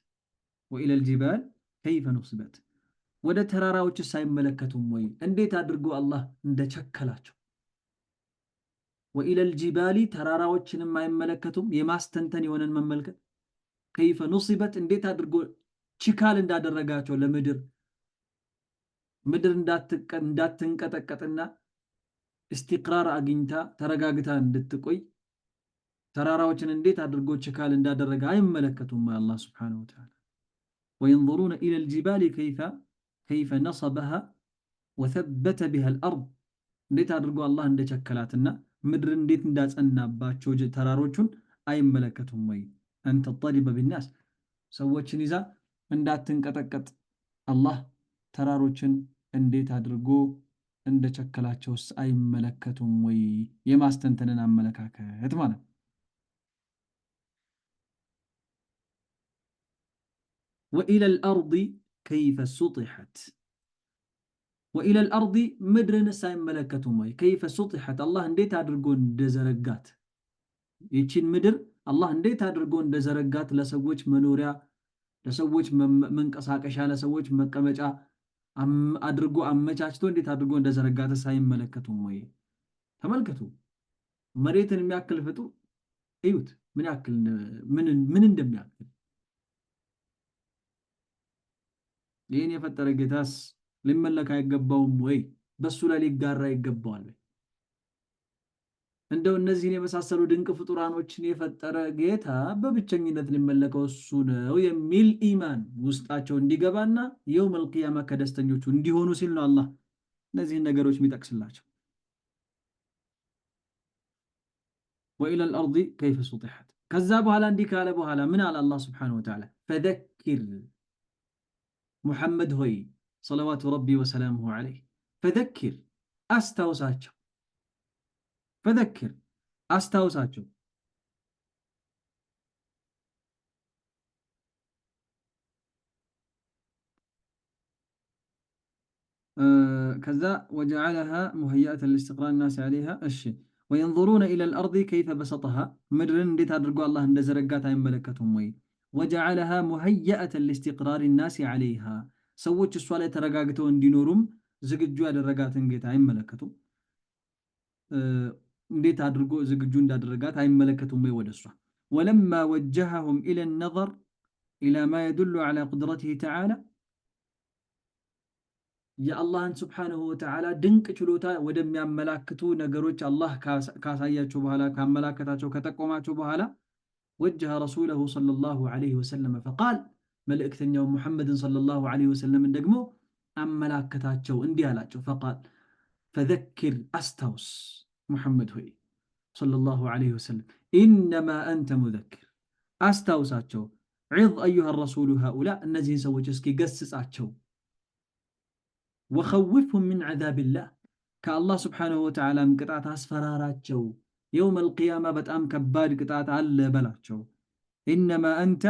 وإلى الجبال كيف نصبت ወደ ተራራዎችስ አይመለከቱም ወይ? እንዴት አድርጎ አላህ እንደቸከላቸው። وإلى الجبال ተራራዎችንም አይመለከቱም፣ የማስተንተን የሆነን መመልከት። كيف نصبت እንዴት አድርጎ ችካል እንዳደረጋቸው ለምድር ምድር እንዳትንቀጠቀጥና استقرار አግኝታ ተረጋግታ እንድትቆይ ተራራዎችን እንዴት አድርጎ ችካል እንዳደረገ አይመለከቱም አላህ سبحانه وتعالى። وينظرون إلى الجبال كيف نصبها وثبت بها الأرض እንዴት አድርጎ አላህ እንደቸከላትና ምድር እንዴት እንዳጸናባቸው ተራሮቹን አይመለከቱም ወይ? أن تضطرب بالناس ሰዎችን ይዛ እንዳትንቀጠቀጥ አላህ ተራሮችን እንዴት አድርጎ እንደቸከላቸውስ አይመለከቱም ወይ? የማስተንተንን አመለካከት ማለት ነው። وإلى الأرض كيف سطحت وإلى الأرض ምድርንስ አይመለከቱም ወይ? كيف سطحت አላህ እንዴት አድርጎ እንደዘረጋት ይቺን ምድር አላህ እንዴት አድርጎ እንደዘረጋት ለሰዎች መኖሪያ፣ ለሰዎች መንቀሳቀሻ፣ ለሰዎች መቀመጫ አድርጎ አመቻችቶ እንዴት አድርጎ እንደዘረጋትስ አይመለከቱም ወይ? ተመልከቱ። መሬትን የሚያክል ፍጡር እዩት፣ ምን ያክል ምን እንደሚያክል። ይህን የፈጠረ ጌታስ ሊመለክ አይገባውም ወይ? በሱ ላይ ሊጋራ ይገባዋል ወይ? እንደው እነዚህን የመሳሰሉ ድንቅ ፍጡራኖችን የፈጠረ ጌታ በብቸኝነት ሊመለከው እሱ ነው የሚል ኢማን ውስጣቸው እንዲገባና የውመል ቂያማ ከደስተኞቹ እንዲሆኑ ሲል ነው አላህ እነዚህን ነገሮች የሚጠቅስላቸው። وإلى الأرض كيف سطحت። ከዛ በኋላ እንዲህ ካለ በኋላ ምን አለ አላህ سبحانه وتعالى? فذكر ሙሐመድ ሆይ صلوات ربي وسلامه عليه فذكر አስታውሳቸው፣ فذكر አስታውሳቸው። ከዛ وجعلها مهيأة لاستقرار الناس عليها። እሺ وينظرون إلى الأرض كيف بسطها ምድርን እንዴት አድርጎ አላህ እንደዘረጋት አይመለከቱም ወይ? وجعلها مهيأة لاستقرار الناس عليها ሰዎች እሷ ላይ ተረጋግተው እንዲኖሩም ዝግጁ ያደረጋትን ጌታ አይመለከቱም? እንዴት አድርጎ ዝግጁ እንዳደረጋት አይመለከቱም ወይ ወደ እሷ? ولما وجههم إلى النظر إلى ما يدل على قدرته تعالى የአላህን سبحانه وتعالى ድንቅ ችሎታ ወደሚያመላክቱ ነገሮች አላህ ካሳያቸው በኋላ፣ ካመላከታቸው፣ ከጠቆማቸው በኋላ وجه رسوله صلى الله عليه وسلم فقال መልእክተኛው ሙሐመድን صلى الله عليه وسلم ን ደግሞ አመላከታቸው፣ እንዲህ አላቸው። فقال فذكر አስታውስ ሙሐመድ ሆይ صلى الله عليه وسلم إنما أنت مذكر አስታውሳቸው። عظ أيها الرسول هؤلاء እነዚህን ሰዎች እስኪ ገስጻቸው። وخوفهم من عذاب الله ከአላህ سبحانه وتعالى ም ቅጣት አስፈራራቸው። يوم القيامة በጣም ከባድ ቅጣት አለ በላቸው። إنما أنت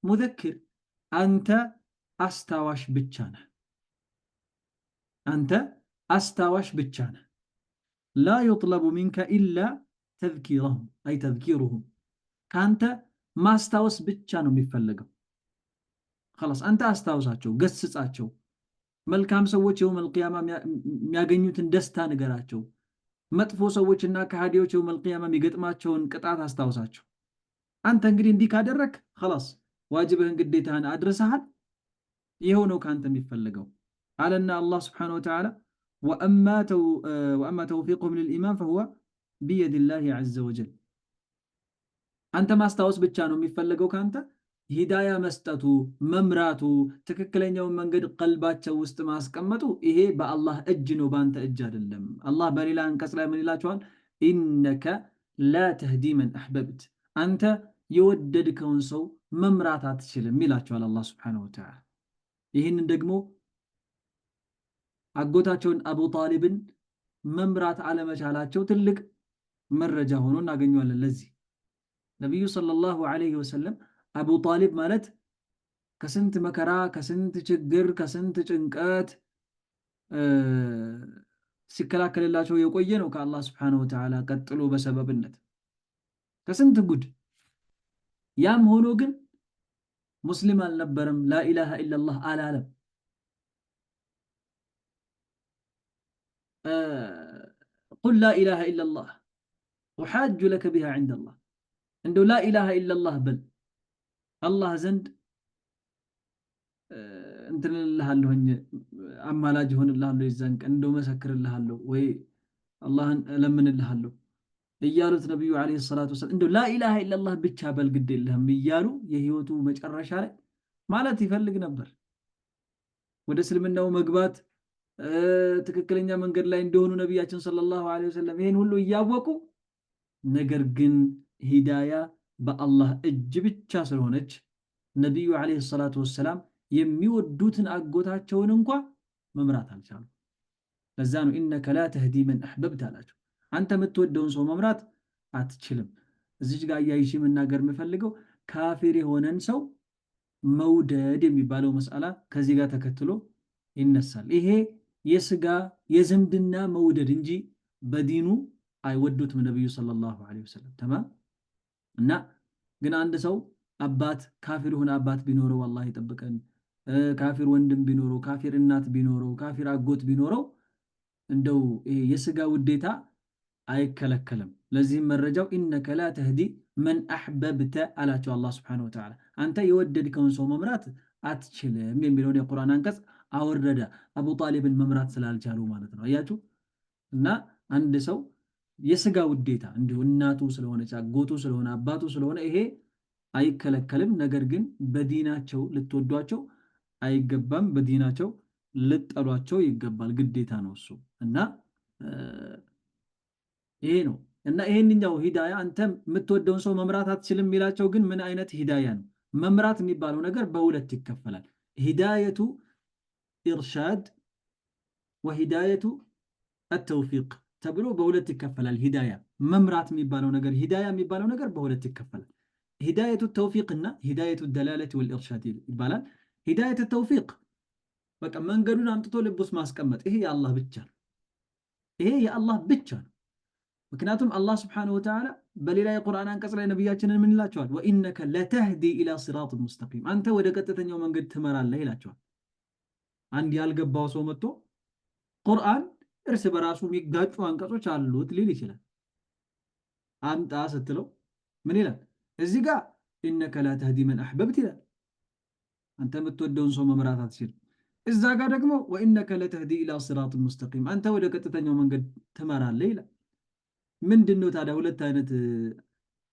مذكر አንተ አስታዋሽ ብቻ ነህ። አንተ አስታዋሽ ብቻ ነህ። لا يطلب منك إلا تذكيرهم أي تذكيرهم ከአንተ ማስታወስ ብቻ ነው የሚፈለገው። خلاص አንተ አስታውሳቸው፣ ገስጻቸው። መልካም ሰዎች يوم القيامة የሚያገኙትን ደስታ ንገራቸው። መጥፎ ሰዎችና ከሃዲዎች يوم القيامة የሚገጥማቸውን ቅጣት አስታውሳቸው። አንተ እንግዲህ እንዲህ ካደረክ خلاص ዋጅብህን ግዴታህን አድርሰሃል። ይኸው ነው ከአንተ የሚፈለገው አለና አላህ سبحانه وتعالى وأما توفيقهم للإيمان فهو بيد الله عز وجل። አንተ ማስታወስ ብቻ ነው የሚፈለገው ከአንተ። ሂዳያ መስጠቱ፣ መምራቱ፣ ትክክለኛውን መንገድ ቀልባቸው ውስጥ ማስቀመጡ ይሄ በአላህ እጅ ነው፣ በአንተ እጅ አይደለም። አላህ በሌላ አንቀጽ ላይ ምን ይላቸዋል? إنك لا تهدي من أحببت አንተ የወደድከውን ሰው መምራት አትችልም ይላቸዋል አላህ سبحانه وتعالى። ይህንን ደግሞ አጎታቸውን አቡ ጣሊብን መምራት አለመቻላቸው ትልቅ መረጃ ሆኖ እናገኘዋለን። ለዚህ ነቢዩ صلى الله عليه وسلم አቡ ጣሊብ ማለት ከስንት መከራ፣ ከስንት ችግር፣ ከስንት ጭንቀት ሲከላከልላቸው የቆየ ነው ከአላህ سبحانه وتعالى ቀጥሎ በሰበብነት ከስንት ጉድ። ያም ሆኖ ግን ሙስሊም አልነበረም። لا إله إلا الله አላለም። قل لا إله إلا الله أحاج لك بها عند الله፣ እንደው لا إله إلا الله በል አላህ ዘንድ እንትን እልሃለሁኝ አማላጅ እሆንልሃለሁ፣ የዛን ቀን እንደው መሰክርልሃለሁ ወይ አላህን እለምንልሃለሁ እያሉት ነቢዩ ዓለይሂ ሰላቱ ወሰላም እንደው ላኢላሃ ኢለላህ ብቻ በል ግድ የለህም እያሉ የህይወቱ መጨረሻ ላይ ማለት ይፈልግ ነበር። ወደ እስልምናው መግባት ትክክለኛ መንገድ ላይ እንደሆኑ ነቢያችን ሰለላሁ ዐለይሂ ወሰለም ይህን ሁሉ እያወቁ ነገር ግን ሂዳያ በአላህ እጅ ብቻ ስለሆነች ነቢዩ ዓለይሂ ሰላቱ ወሰላም የሚወዱትን አጎታቸውን እንኳ መምራት አልቻሉ። ለዛ ነው ኢነከ ላ ተህዲ መን አሕበብት አላቸው። አንተ የምትወደውን ሰው መምራት አትችልም። እዚች ጋር አያይዤ መናገር የምፈልገው ካፊር የሆነን ሰው መውደድ የሚባለው መስአላ ከዚህ ጋር ተከትሎ ይነሳል። ይሄ የስጋ የዝምድና መውደድ እንጂ በዲኑ አይወዱትም ነቢዩ صلى الله عليه وسلم። تمام። እና ግን አንድ ሰው አባት ካፊር የሆነ አባት ቢኖረው አላህ ይጠብቀን፣ ካፊር ወንድም ቢኖረው፣ ካፊር እናት ቢኖረው፣ ካፊር አጎት ቢኖረው እንደው የስጋ ውዴታ አይከለከልም። ለዚህም መረጃው إنك لا تهدي من أحببت አላቸው አላህ سبحانه وتعالى። አንተ የወደድከውን ሰው መምራት አትችልም የሚለውን የቁርአን አንቀጽ አወረደ። አቡ ጣሊብን መምራት ስላልቻሉ ማለት ነው። አያችሁ። እና አንድ ሰው የስጋ ውዴታ እንዲሁ እናቱ ስለሆነች አጎቱ ስለሆነ አባቱ ስለሆነ ይሄ አይከለከልም። ነገር ግን በዲናቸው ልትወዷቸው አይገባም፣ በዲናቸው ልጠሏቸው ይገባል። ግዴታ ነው እሱ እና ይሄ ነው እና ይሄንኛው ሂዳያ አንተ የምትወደውን ሰው መምራት አትችልም የሚላቸው ግን ምን አይነት ሂዳያ ነው? መምራት የሚባለው ነገር በሁለት ይከፈላል። هداية إرشاد وهداية التوفيق ተብሎ በሁለት ይከፈላል። ሂዳያ መምራት የሚባለው ነገር ሂዳያ የሚባለው ነገር በሁለት ይከፈላል። هداية التوفيق እና هداية الدلالة والإرشاد ይባላል። هداية التوفيق በቃ መንገዱን አምጥቶ ልብ ውስጥ ማስቀመጥ፣ ይሄ የአላህ ብቻ ነው። ይሄ የአላህ ብቻ ነው። ምክንያቱም አላህ سبحانه وتعالى በሌላ የቁርአን አንቀጽ ላይ ነቢያችንን ምን ይላቸዋል? وإنك لتهدي إلى صراط مستقيم፣ አንተ ወደ ቀጥተኛው መንገድ ትመራለህ ይላቸዋል። አንድ ያልገባው ሰው መጥቶ ቁርአን እርስ በራሱ የሚጋጩ አንቀጾች አሉት ሊል ይችላል። አምጣ ስትለው ምን ይላል? እዚህ ጋር إنك لا تهدي من أحببت ይላል። አንተ የምትወደውን ሰው መምራት አትችልም። እዛ ጋር ደግሞ وإنك لتهدي إلى صراط مستقيم፣ አንተ ወደ ቀጥተኛው መንገድ ትመራለህ ይላል። ምንድን ነው ታዲያ ሁለት አይነት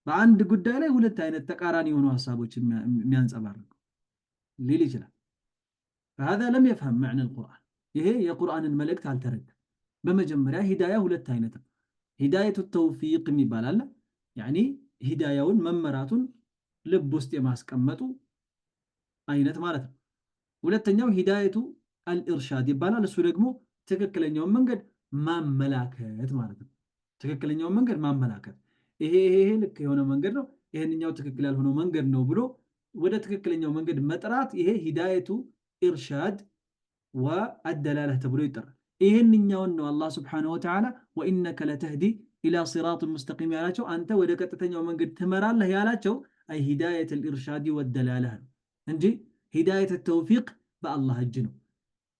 በአንድ ጉዳይ ላይ ሁለት አይነት ተቃራኒ የሆኑ ሀሳቦች የሚያንጸባርቁ ሊል ይችላል። فهذا لم يفهم معنى القرآن፣ ይሄ የቁርአንን መልእክት አልተረዳም። በመጀመሪያ ሂዳያ ሁለት አይነት ነው። هداية التوفيق የሚባል አለ። يعني ሂዳያውን መመራቱን ልብ ውስጥ የማስቀመጡ አይነት ማለት ነው። ሁለተኛው هداية الإرشاد ይባላል። እሱ ደግሞ ትክክለኛውን መንገድ ማመላከት ማለት ነው። ትክክለኛውን መንገድ ማመላከት፣ ይሄ ይሄ ልክ የሆነ መንገድ ነው፣ ይሄንኛው ትክክል ያልሆነው መንገድ ነው ብሎ ወደ ትክክለኛው መንገድ መጥራት፣ ይሄ هداية إرشاد والدلالة ተብሎ ይጠራል። ይሄንኛውን ነው አላህ سبحانه وتعالى وإنك لتهدي إلى صراط مستقيم ያላቸው፣ አንተ ወደ ቀጥተኛው መንገድ ትመራለህ ያላቸው أي هداية الإرشاد والدلالة ነው እንጂ هداية التوفيق በአላህ እጅ ነው።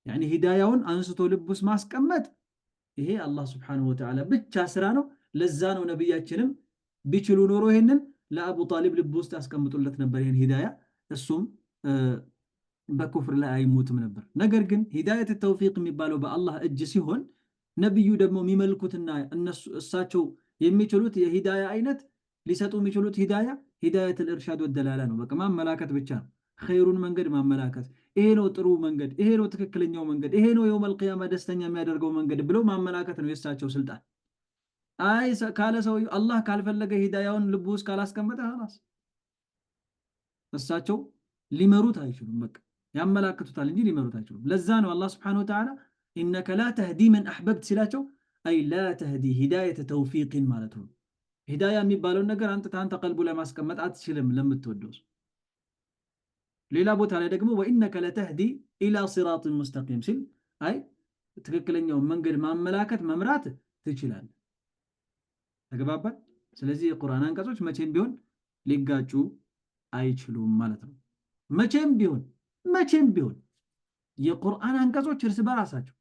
يعني ሂዳያውን አንስቶ ልብ ውስጥ ማስቀመጥ ይሄ አላህ سبحانه وتعالى ብቻ ስራ ነው። ለዛ ነው ነቢያችንም ቢችሉ ኖሮ ይሄንን ለአቡ ጣሊብ ልብ ውስጥ ያስቀምጡለት ነበር ይሄን ሂዳያ፣ እሱም በኩፍር ላይ አይሞትም ነበር። ነገር ግን هداية التوفيق የሚባለው በአላህ እጅ ሲሆን ነቢዩ ደግሞ የሚመልኩትና እነሱ እሳቸው የሚችሉት የሂዳያ አይነት ሊሰጡ የሚችሉት ሂዳያ هداية الإرشاد والدلالة ነው። በቃ ማመላከት ብቻ ነው። ኸይሩን መንገድ ማመላከት፣ ይሄ ነው ጥሩ መንገድ፣ ይሄ ነው ትክክለኛው መንገድ፣ ይሄ ነው يوم القيامة ደስተኛ የሚያደርገው መንገድ ብለው ማመላከት ነው የእሳቸው ስልጣን። አይ ካለ ሰውዬው አላህ ካልፈለገ ሂዳያውን ልቡ ውስጥ ካላስቀመጠ خلاص እሳቸው ሊመሩት አይችሉም። በቃ ያመላክቱታል እንጂ ሊመሩት አይችሉም። ለዛ ነው አላህ سبحانه وتعالى إنك لا تهدي من أحببت ሲላቸው أي لا تهدي هداية توفيق ማለት ነው። ሂዳያ የሚባለውን ነገር አንተ ቀልቡ ላይ ማስቀመጥ አትችልም ለምትወደው ሰው። ሌላ ቦታ ላይ ደግሞ وإنك لتهدي إلى صراط مستقيم ሲል أي ትክክለኛውን መንገድ ማመላከት መምራት ትችላለህ። ተግባባን? ስለዚህ የቁርአን አንቀጾች መቼም ቢሆን ሊጋጩ አይችሉም ማለት ነው። መቼም ቢሆን መቼም ቢሆን የቁርአን አንቀጾች እርስ በራሳቸው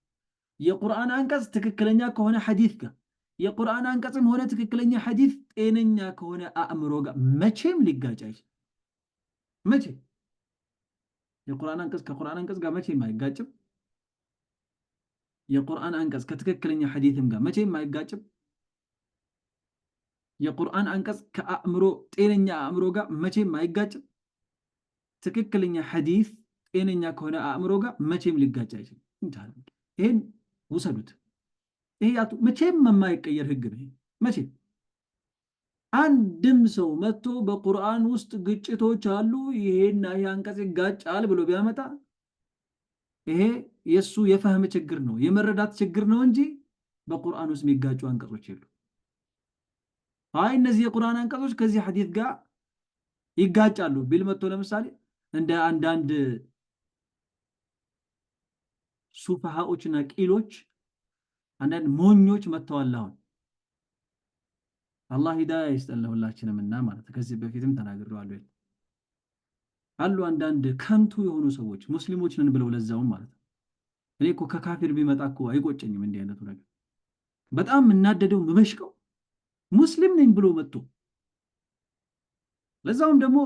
የቁርአን አንቀጽ ትክክለኛ ከሆነ ሐዲስ ጋር የቁርአን አንቀጽም ሆነ ትክክለኛ ሐዲስ ጤነኛ ከሆነ አእምሮ ጋር መቼም ሊጋጭ አይችልም። መቼም የቁርአን አንቀጽ ከቁርአን አንቀጽ ጋር መቼም አይጋጭም። የቁርአን አንቀጽ ከትክክለኛ ሐዲስም ጋር መቼም አይጋጭም። የቁርአን አንቀጽ ከአእምሮ ጤነኛ አእምሮ ጋር መቼም አይጋጭም። ትክክለኛ ሐዲስ ጤነኛ ከሆነ አእምሮ ጋር መቼም ሊጋጭ አይችልም። ይሄን ውሰዱት። ይሄ መቼም የማይቀየር ህግ ነው። መቼም አንድም ሰው መጥቶ በቁርአን ውስጥ ግጭቶች አሉ ይሄና ይሄ አንቀጽ ይጋጫል ብሎ ቢያመጣ ይሄ የሱ የፈህም ችግር ነው፣ የመረዳት ችግር ነው እንጂ በቁርአን ውስጥ የሚጋጩ አንቀጾች የሉ። አይ እነዚህ የቁርአን አንቀጾች ከዚህ ሐዲስ ጋር ይጋጫሉ ቢል መጥቶ ለምሳሌ እንደ አንዳንድ ሱፋሃዎችና ቂሎች አንዳንድ ሞኞች መጥተዋል። አሁን አላህ ሂዳያ ይስጠን ለሁላችንም እና ማለት ከዚህ በፊትም ተናግሬዋለሁ። አሉ አንዳንድ ከንቱ የሆኑ ሰዎች ሙስሊሞች ነን ብለው ለዛውም ማለት ነው። እኔ እኮ ከካፊር ቢመጣ እኮ አይቆጨኝም እንዲህ አይነቱ ነገር። በጣም የምናደደው የምበሽቀው ሙስሊም ነኝ ብሎ መጥቶ ለዛውም ደግሞ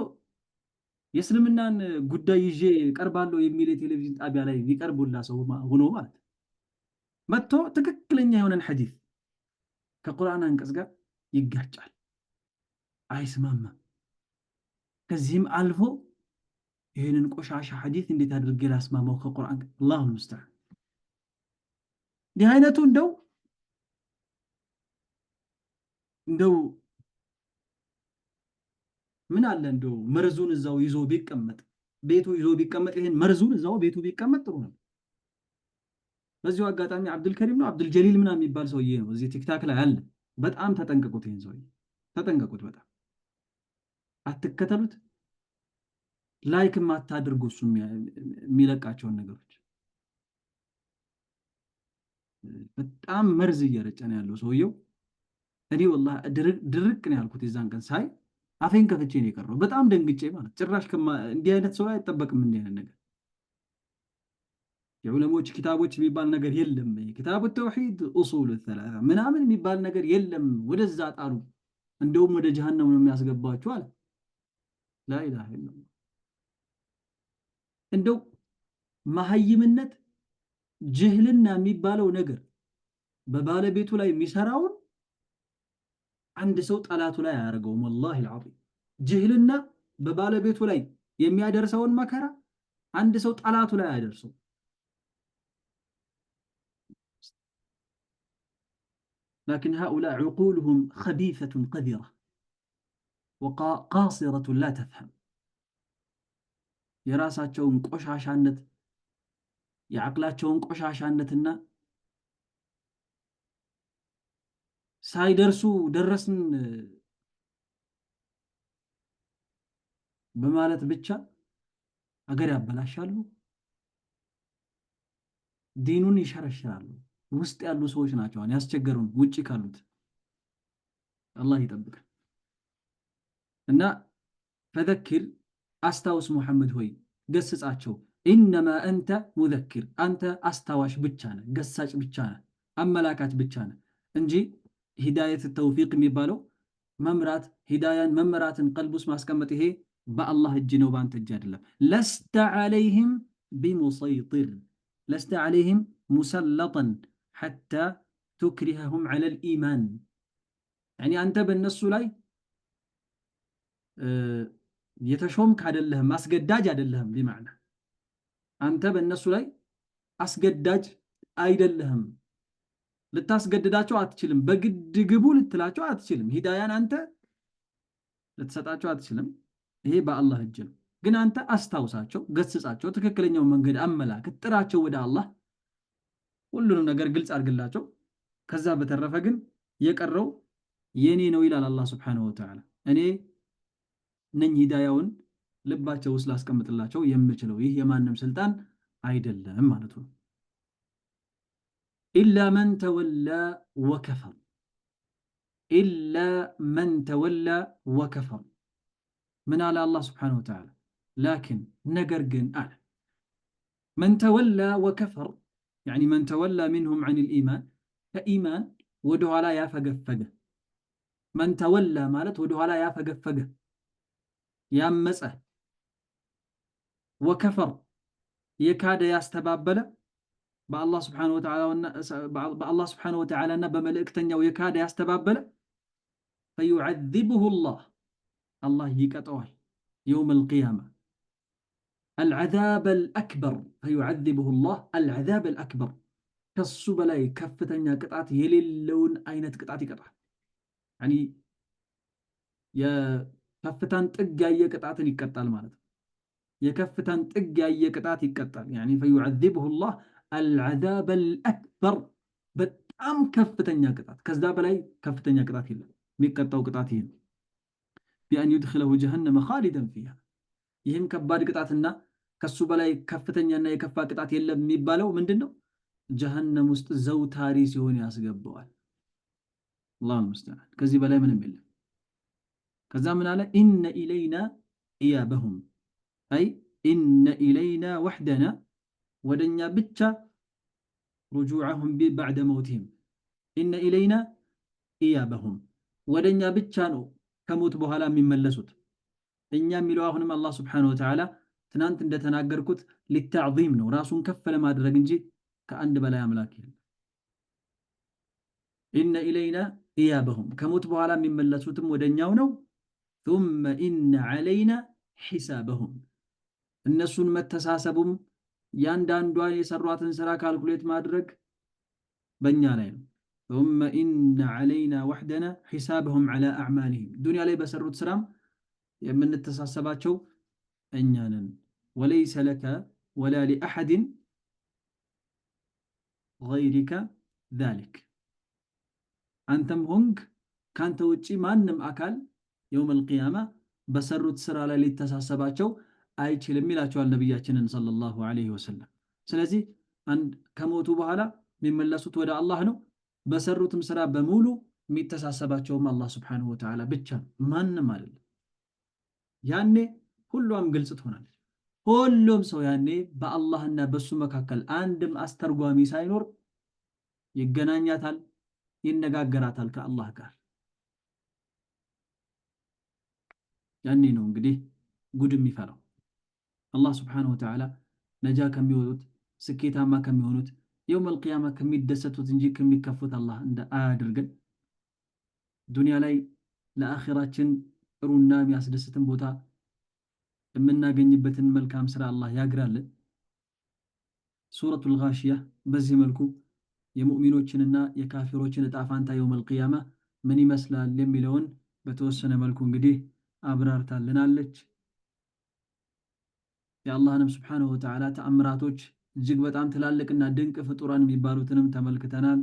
የእስልምናን ጉዳይ ይዤ ቀርባለሁ የሚል የቴሌቪዥን ጣቢያ ላይ የሚቀርቡላ ሰው ሆኖ ማለት መጥቶ ትክክለኛ የሆነን ሐዲስ ከቁርአን አንቀጽ ጋር ይጋጫል፣ አይስማማም። ከዚህም አልፎ ይህንን ቆሻሻ ሐዲስ እንዴት አድርጌ ላስማማው ከቁርአን ጋር? አላሁ ሙስተዓን። እንዲህ አይነቱ እንደው እንደው ምን አለ እንደው መርዙን እዛው ይዞ ቢቀመጥ፣ ቤቱ ይዞ ቢቀመጥ፣ ይሄን መርዙን እዛው ቤቱ ቢቀመጥ ጥሩ ነው። በዚሁ አጋጣሚ አብዱልከሪም ነው አብዱልጀሊል ምናምን የሚባል ሰውዬ ነው እዚህ ቲክታክ ላይ አለ። በጣም ተጠንቀቁት፣ ይሄን ሰውዬ ተጠንቀቁት፣ በጣም አትከተሉት፣ like ም አታድርጉ። እሱ የሚለቃቸውን ነገሮች በጣም መርዝ እየረጨ ነው ያለው ሰውየው። እኔ ወላሂ ድርቅ ነው ያልኩት የዛን ቀን ሳይ፣ አፌን ከፍቼ ነው የቀረው። በጣም ደንግጬ ማለት ጭራሽ እንዲህ አይነት ሰው አይጠበቅም። እንዲህ አይነት ነገር የዑለሞች ኪታቦች የሚባል ነገር የለም። ኪታቡ ተውሂድ ኡሱሉ ሰላሳ ምናምን የሚባል ነገር የለም። ወደዛ ጣሉ፣ እንደውም ወደ ጀሃነም ነው የሚያስገባችሁ አለ። ላኢላሃ ኢለላህ። እንደው መሀይምነት ጅህልና የሚባለው ነገር በባለቤቱ ላይ የሚሰራውን አንድ ሰው ጠላቱ ላይ አያደርገውም። ወላሂ አልዓዚም ጅህልና በባለቤቱ ላይ የሚያደርሰውን መከራ አንድ ሰው ጠላቱ ላይ አያደርሰው። ላኪን ሃኡላ ዑቁሉሁም ኸቢሰቱን ቀዚራ ወቃሲረቱን ላ ተፍሀም። የራሳቸውን ቆሻሻነት የዓቅላቸውን ቆሻሻነትና ሳይደርሱ ደረስን በማለት ብቻ አገር ያበላሻሉ፣ ዲኑን ይሸረሽራሉ። ውስጥ ያሉ ሰዎች ናቸው ያስቸገሩን፣ ውጭ ካሉት አላህ ይጠብቀን። እና ፈዘኪር አስታውስ ሙሐመድ ሆይ ገስጻቸው። ኢነማ አንተ ሙዘኪር፣ አንተ አስታዋሽ ብቻ ነህ፣ ገሳጭ ብቻ ነህ፣ አመላካች ብቻ ነህ እንጂ ሂዳየት ተውፊቅ የሚባለው መምራት፣ ሂዳያን መመራትን ቀልብ ውስጥ ማስቀመጥ ይሄ በአላህ እጅ ነው፣ በአንተ እጅ አይደለም። ለስተ ዐለይህም ቢሙሰይጢር፣ ለስተ ዐለይህም ሙሰለጠን ሐታ ቱክሪሀሁም ዐለል ኢማን። ያኒ አንተ በእነሱ ላይ የተሾምክ አይደለህም፣ አስገዳጅ አይደለህም። ቢማዕና አንተ በእነሱ ላይ አስገዳጅ አይደለህም፣ ልታስገድዳቸው አትችልም። በግድ ግቡ ልትላቸው አትችልም። ሂዳያን አንተ ልትሰጣቸው አትችልም። ይሄ በአላህ እጅ ነው። ግን አንተ አስታውሳቸው፣ ገስጻቸው፣ ትክክለኛውን መንገድ አመላክት፣ ጥራቸው ወደ አላህ፣ ሁሉንም ነገር ግልጽ አድርግላቸው። ከዛ በተረፈ ግን የቀረው የኔ ነው ይላል አላህ ሱብሓነሁ ወተዓላ። እኔ ነኝ ሂዳያውን ልባቸው ውስጥ ላስቀምጥላቸው የምችለው፣ ይህ የማንም ስልጣን አይደለም ማለት ነው። ኢላ መን ተወላ ወከፈር፣ ኢላ መን ተወላ ወከፈር። ምን አለ አላህ ስብሓነሁ ወተዓላ? ላኪን ነገር ግን አለ መን ተወላ ወከፈር፣ ያኒ መን ተወላ ሚንሁም ዐኒል ኢማን፣ ከኢማን ወደኋላ ያፈገፈገ። መን ተወላ ማለት ወደኋላ ያፈገፈገ ያመፀ፣ ወከፈር የካደ ያስተባበለ፣ በአላህ ስብሓነሁ ወተዓላ እና በመልእክተኛው የካደ ያስተባበለ፣ ፈዩዐዚቡሁ ላህ አላህ ይቀጠዋል የውመል ቂያማ አልዐዛብ አልአክበር፣ ፈዩዐዚቡሁ ላህ አልዐዛብ አልአክበር፣ ከሱ በላይ ከፍተኛ ቅጣት የሌለውን አይነት ቅጣት ይቀጣል። ያኒ የከፍታን ጥግ ያየ ቅጣትን ይቀጣል ማለት ነው። የከፍታን ጥግ ያየ ቅጣት ይቀጣል። ያኒ ፈዩዐዚቡሁ ላህ አልዐዛብ አልአክበር፣ በጣም ከፍተኛ ቅጣት፣ ከዛ በላይ ከፍተኛ ቅጣት የለም። የሚቀጣው ቅጣት ይሄ ነው። ቢአን ዩድኽለሁ ጀሀነመ ኻሊደን ፊሃ። ይህም ከባድ ቅጣትና ከሱ በላይ ከፍተኛና የከፋ ቅጣት የለም የሚባለው ምንድን ነው? ጀሀነም ውስጥ ዘውታሪ ሲሆን ያስገባዋል። አላሁ ሙስተዓን። ከዚህ በላይ ምንም የለም። ከዛ ምን አለ? ኢነ ኢለይና ኢያበሁም፣ አይ ኢነ ኢለይና ወሕደና፣ ወደኛ ብቻ ሩጁዐሁም ባዕደ መውቲህም፣ ኢነ ኢለይና ኢያበሁም ወደኛ ብቻ ነው ከሞት በኋላ የሚመለሱት። እኛ የሚለው አሁንም አላህ ስብሓነሁ ወተዓላ ትናንት እንደተናገርኩት ሊተዕዚም ነው፣ ራሱን ከፍ ለማድረግ እንጂ ከአንድ በላይ አምላክ የለም። ኢነ ኢለይና إيابهم ከሞት በኋላ የሚመለሱትም ወደኛው ነው። ثم إن علينا حسابهم እነሱን መተሳሰቡም ያንዳንዷን የሰሯትን ስራ calculate ማድረግ በእኛ ላይ ነው። ثم إن علينا وحدنا حسابهم على أعمالهم ዱንያ ላይ በሰሩት ስራም የምንተሳሰባቸው እኛ ነን። وليس لك ولا لأحد غيرك ذلك አንተም ሆንክ ካንተ ውጪ ማንም አካል يوم القيامة በሰሩት ስራ ላይ ሊተሳሰባቸው አይችልም ይላቸዋል ነቢያችንን صلى الله عليه وسلم። ስለዚህ ከሞቱ በኋላ የሚመለሱት ወደ አላህ ነው። በሰሩትም ስራ በሙሉ የሚተሳሰባቸውም አላህ سبحانه وتعالى ብቻ ነው፣ ማንም አይደለም። ያኔ ሁሏም ግልጽ ትሆናለች። ሁሉም ሰው ያኔ በአላህና በሱ መካከል አንድም አስተርጓሚ ሳይኖር ይገናኛታል፣ ይነጋገራታል ከአላህ ጋር። ያኔ ነው እንግዲህ ጉድ የሚፈላው። አላህ ስብሓነሁ ወተዓላ ነጃ ከሚወጡት፣ ስኬታማ ከሚሆኑት፣ የውመል ቂያማ ከሚደሰቱት እንጂ ከሚከፉት አላህ እንደ አያድርገን። ዱንያ ላይ ለአኺራችን ጥሩና የሚያስደስትን ቦታ የምናገኝበትን መልካም ስራ አላህ ያግራልን። ሱረቱል ጋሺያ በዚህ መልኩ የሙእሚኖችንና የካፊሮችን እጣ ፋንታ የውመል ቂያማ ምን ይመስላል የሚለውን በተወሰነ መልኩ እንግዲህ አብራርታልናለች። የአላህንም ስብሓነሁ ወተዓላ ተአምራቶች እጅግ በጣም ትላልቅና ድንቅ ፍጡራን የሚባሉትንም ተመልክተናል።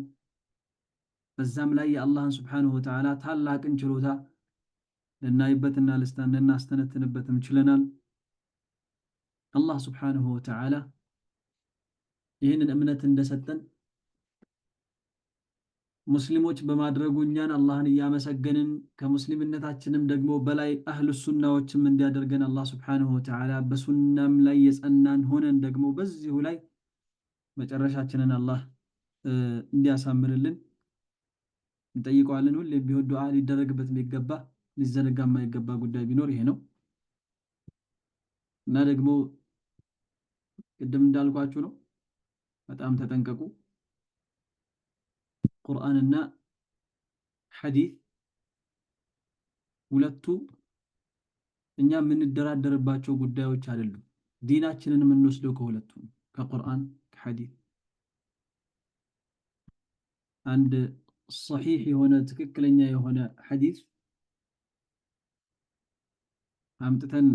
በዛም ላይ የአላህን ስብሓነሁ ወተዓላ ታላቅን ችሎታ ልናይበትና ልናስተነትንበትም ችለናል። አላህ ስብሓነሁ ወተዓላ ይህንን እምነት እንደሰጠን ሙስሊሞች በማድረጉ እኛን አላህን እያመሰገንን ከሙስሊምነታችንም ደግሞ በላይ አህሉ ሱናዎችም እንዲያደርገን አላህ ስብሓነሁ ወተዓላ በሱናም ላይ የጸናን ሆነን ደግሞ በዚሁ ላይ መጨረሻችንን አላህ እንዲያሳምርልን እንጠይቀዋለን። ሁሌም ቢሆን ዱዓ ሊደረግበት የሚገባ፣ ሊዘነጋ የማይገባ ጉዳይ ቢኖር ይሄ ነው። እና ደግሞ ቅድም እንዳልኳችሁ ነው፣ በጣም ተጠንቀቁ። ቁርአንና ሐዲስ ሁለቱ እኛ የምንደራደርባቸው ጉዳዮች አይደሉም። ዲናችንን የምንወስደው ከሁለቱ ነው፣ ከቁርአን ከሐዲስ። አንድ ሰሒሕ የሆነ፣ ትክክለኛ የሆነ ሐዲስ አምጥተን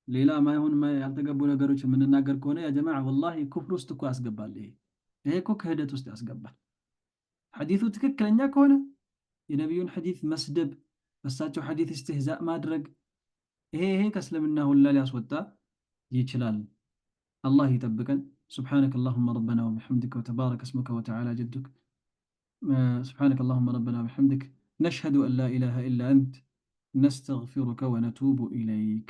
ሌላ ማይሆን ያልተገቡ ነገሮች የምንናገር ከሆነ ያ ጀማዓ ወላሂ ኩፍር ውስጥ እኮ ያስገባል። ይሄ እኮ ክህደት ውስጥ ያስገባል። ሐዲሱ ትክክለኛ ከሆነ የነቢዩን ሐዲስ መስደብ፣ በሳቸው ሐዲስ እስትህዛእ ማድረግ ይሄ ከእስልምና ሁላ ሊያስወጣ ይችላል። አላህ ይጠብቀን። سبحانك اللهم ربنا وبحمدك وتبارك اسمك وتعالى جدك سبحانك اللهم ربنا وبحمدك نشهد أن لا إله إلا أنت نستغفرك ونتوب إليك.